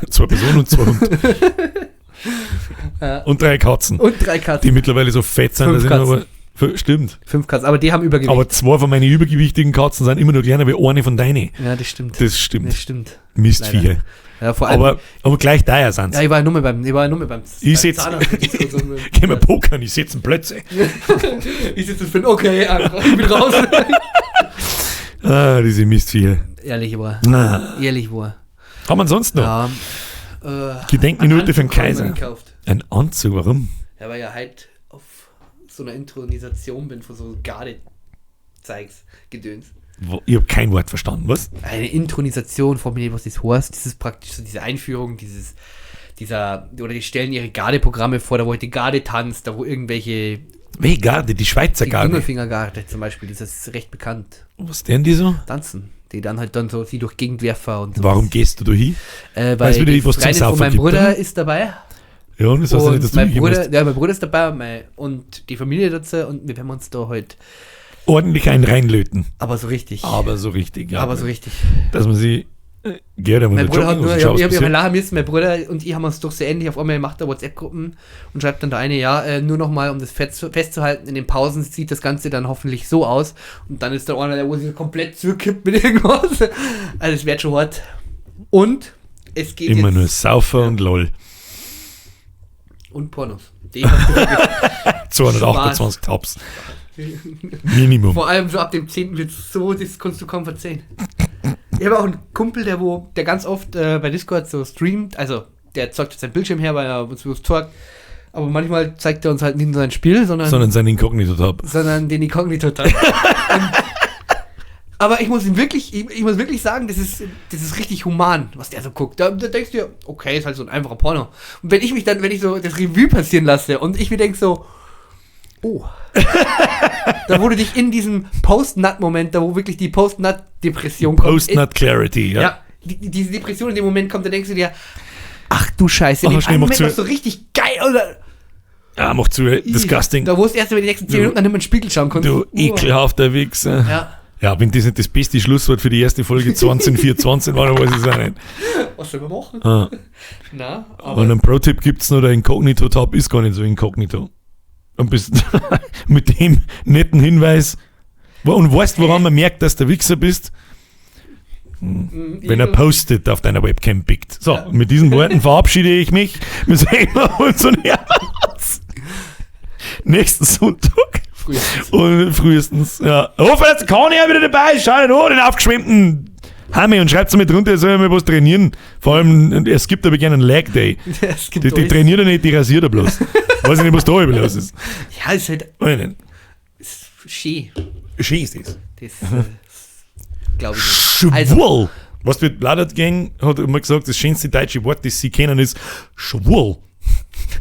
2 Personen und 2 Hund. Ja. Und 3 Katzen. Und 3 Katzen. Die mittlerweile so fett sind, 5 dass ich Katzen. aber, stimmt. 5 Katzen, aber die haben Übergewicht. Aber 2 von meinen übergewichtigen Katzen sind immer noch kleiner wie eine von deinen. Ja, das stimmt. Das stimmt. Das stimmt. Mistviecher. Leider. Ja, vor allem. Aber gleich teuer sind Ja, sie. ich war ja nur mal beim, ich war ja nur mal beim, Ich beim sitz- Zahnarzt. Gehen wir pokern, ich sitze Plötze. Ich sitze und bin, okay, ich bin raus. Ah, diese Mistviecher. Ehrlich war. Na. Ehrlich war. Haben wir sonst noch? Ja. Gedenkminute für den Anzug haben wir Kaiser. gekauft. Ein Anzug, warum? Ja, weil ja halt auf so einer Intronisation bin von so Garde-Zeugs, Gedöns. Ich habe kein Wort verstanden, was? Eine Intronisation, von mir, was das heißt, das ist praktisch so diese Einführung, oder die stellen ihre Gardeprogramme vor, da wo halt die Garde tanzt, da wo irgendwelche Welche Garde? Die Schweizer Die Garde. Gundelfinger-Garde zum Beispiel, das ist recht bekannt. Was denn die so? Tanzen. Die dann halt dann so sie durch Gegendwerfer und so. Warum gehst du da hin? Weil Weißt du wieder die nicht, was zum Freundin Saufen von meinem gibt, Bruder oder? ist dabei. Ja, und das heißt ja nicht, dass Und du mein hingehen Bruder, musst. ja, mein Bruder ist dabei und die Familie dazu und wir werden uns da halt, Ordentlich einen reinlöten. aber so richtig. Aber so richtig, ja. Aber so richtig. Dass man sie gerne Mein mit Bruder hat nur, ich Jogginghose hab, ich hab passiert. lachen müssen, mein Bruder und ich haben uns doch sehr ähnlich, auf einmal macht er WhatsApp-Gruppen und schreibt dann da eine, ja, nur nochmal, um das festzuhalten, in den Pausen sieht das Ganze dann hoffentlich so aus und dann ist da einer, der wo sich komplett zurückkippt mit irgendwas. Also es wird schon hart. Und es geht Immer jetzt nur Saufer und LOL. Und Pornos. Die hast du wirklich 228 Tabs. Minimum. Vor allem so ab dem 10. wird so, das kannst du kaum verzeihen. Ich habe auch einen Kumpel, der ganz oft bei Discord so streamt, also der zeigt sein Bildschirm her, weil er uns bloß zockt. Aber manchmal zeigt er uns halt nicht nur sein Spiel, Sondern sein Inkognito-Tab. sondern den Inkognito-Tab. Aber ich muss ihm wirklich, ich muss wirklich sagen, das ist richtig human, was der so guckt. Da denkst du dir, okay, ist halt so ein einfacher Porno. Und wenn ich mich dann, wenn ich so das Revue passieren lasse und ich mir denk so, oh. Da wo du dich in diesem Post-Nut-Moment, da wo wirklich die Post-Nut-Depression kommt. Post-Nut Clarity, ja. Ja, diese Depression in dem Moment kommt, da denkst du dir, ach du Scheiße, Ach, in dem schnell, einen mach Moment zu. warst du richtig geil, oder? Ah, mach zu, disgusting. Da wo es erst über die nächsten 10 Du- Minuten dann immer in den Spiegel schauen konntest. Du ekelhafter Wichser. Ja. Ja, wenn das nicht das beste Schlusswort für die erste Folge 2024 war, dann weiß ich es auch nicht. Was soll man machen? Ah. Na, aber Und einen Pro-Tipp gibt es noch, der Inkognito-Tab ist gar nicht so inkognito. Und bist mit dem netten Hinweis. Und weißt, woran man merkt, dass du Wichser bist? Wenn er Post-it auf deiner Webcam pickt. So, Ja. mit diesen Worten verabschiede ich mich. Wir sehen uns und hören uns nächsten Sonntag. frühestens. Und frühestens, ja. Hoffe, dass Conny auch wieder dabei ist. Schau ihn an, den aufgeschwemmten Hammy und schreibt mir drunter, er soll mal was trainieren. Vor allem, es gibt aber gerne einen Leg Day. Es gibt Die alles. trainiert er nicht, die rasiert er bloß. Weiß ich nicht, was da über los ist. Ja, ist halt Weiß ich nicht. ist schön. Schön ist das. Das glaube ich nicht. Schwul. Also- Was wird Bladert Gang hat immer gesagt, das schönste deutsche Wort, das sie kennen, ist schwul.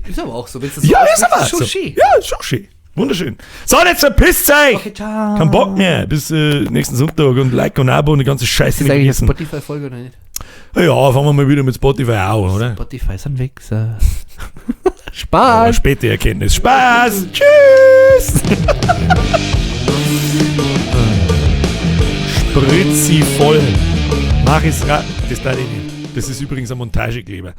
Ist aber auch so. Wenn du das so Ja, ist aussprichst, aber schon so. schön. Ja, ist schon schön. Wunderschön. So, jetzt verpisst euch! Okay, ciao. Kein Bock mehr. Bis nächsten Sonntag und Like und Abo und die ganze Scheiße Ist das nicht eigentlich eine vergessen. Spotify-Folge oder nicht? Ja, fangen wir mal wieder mit Spotify an, oder? Spotify ist ein Wichser. Spaß. Späte Erkenntnis. Spaß! Tschüss! Spritzi voll. Mach es ra. Das darf ich nicht. Das ist übrigens ein Montagekleber.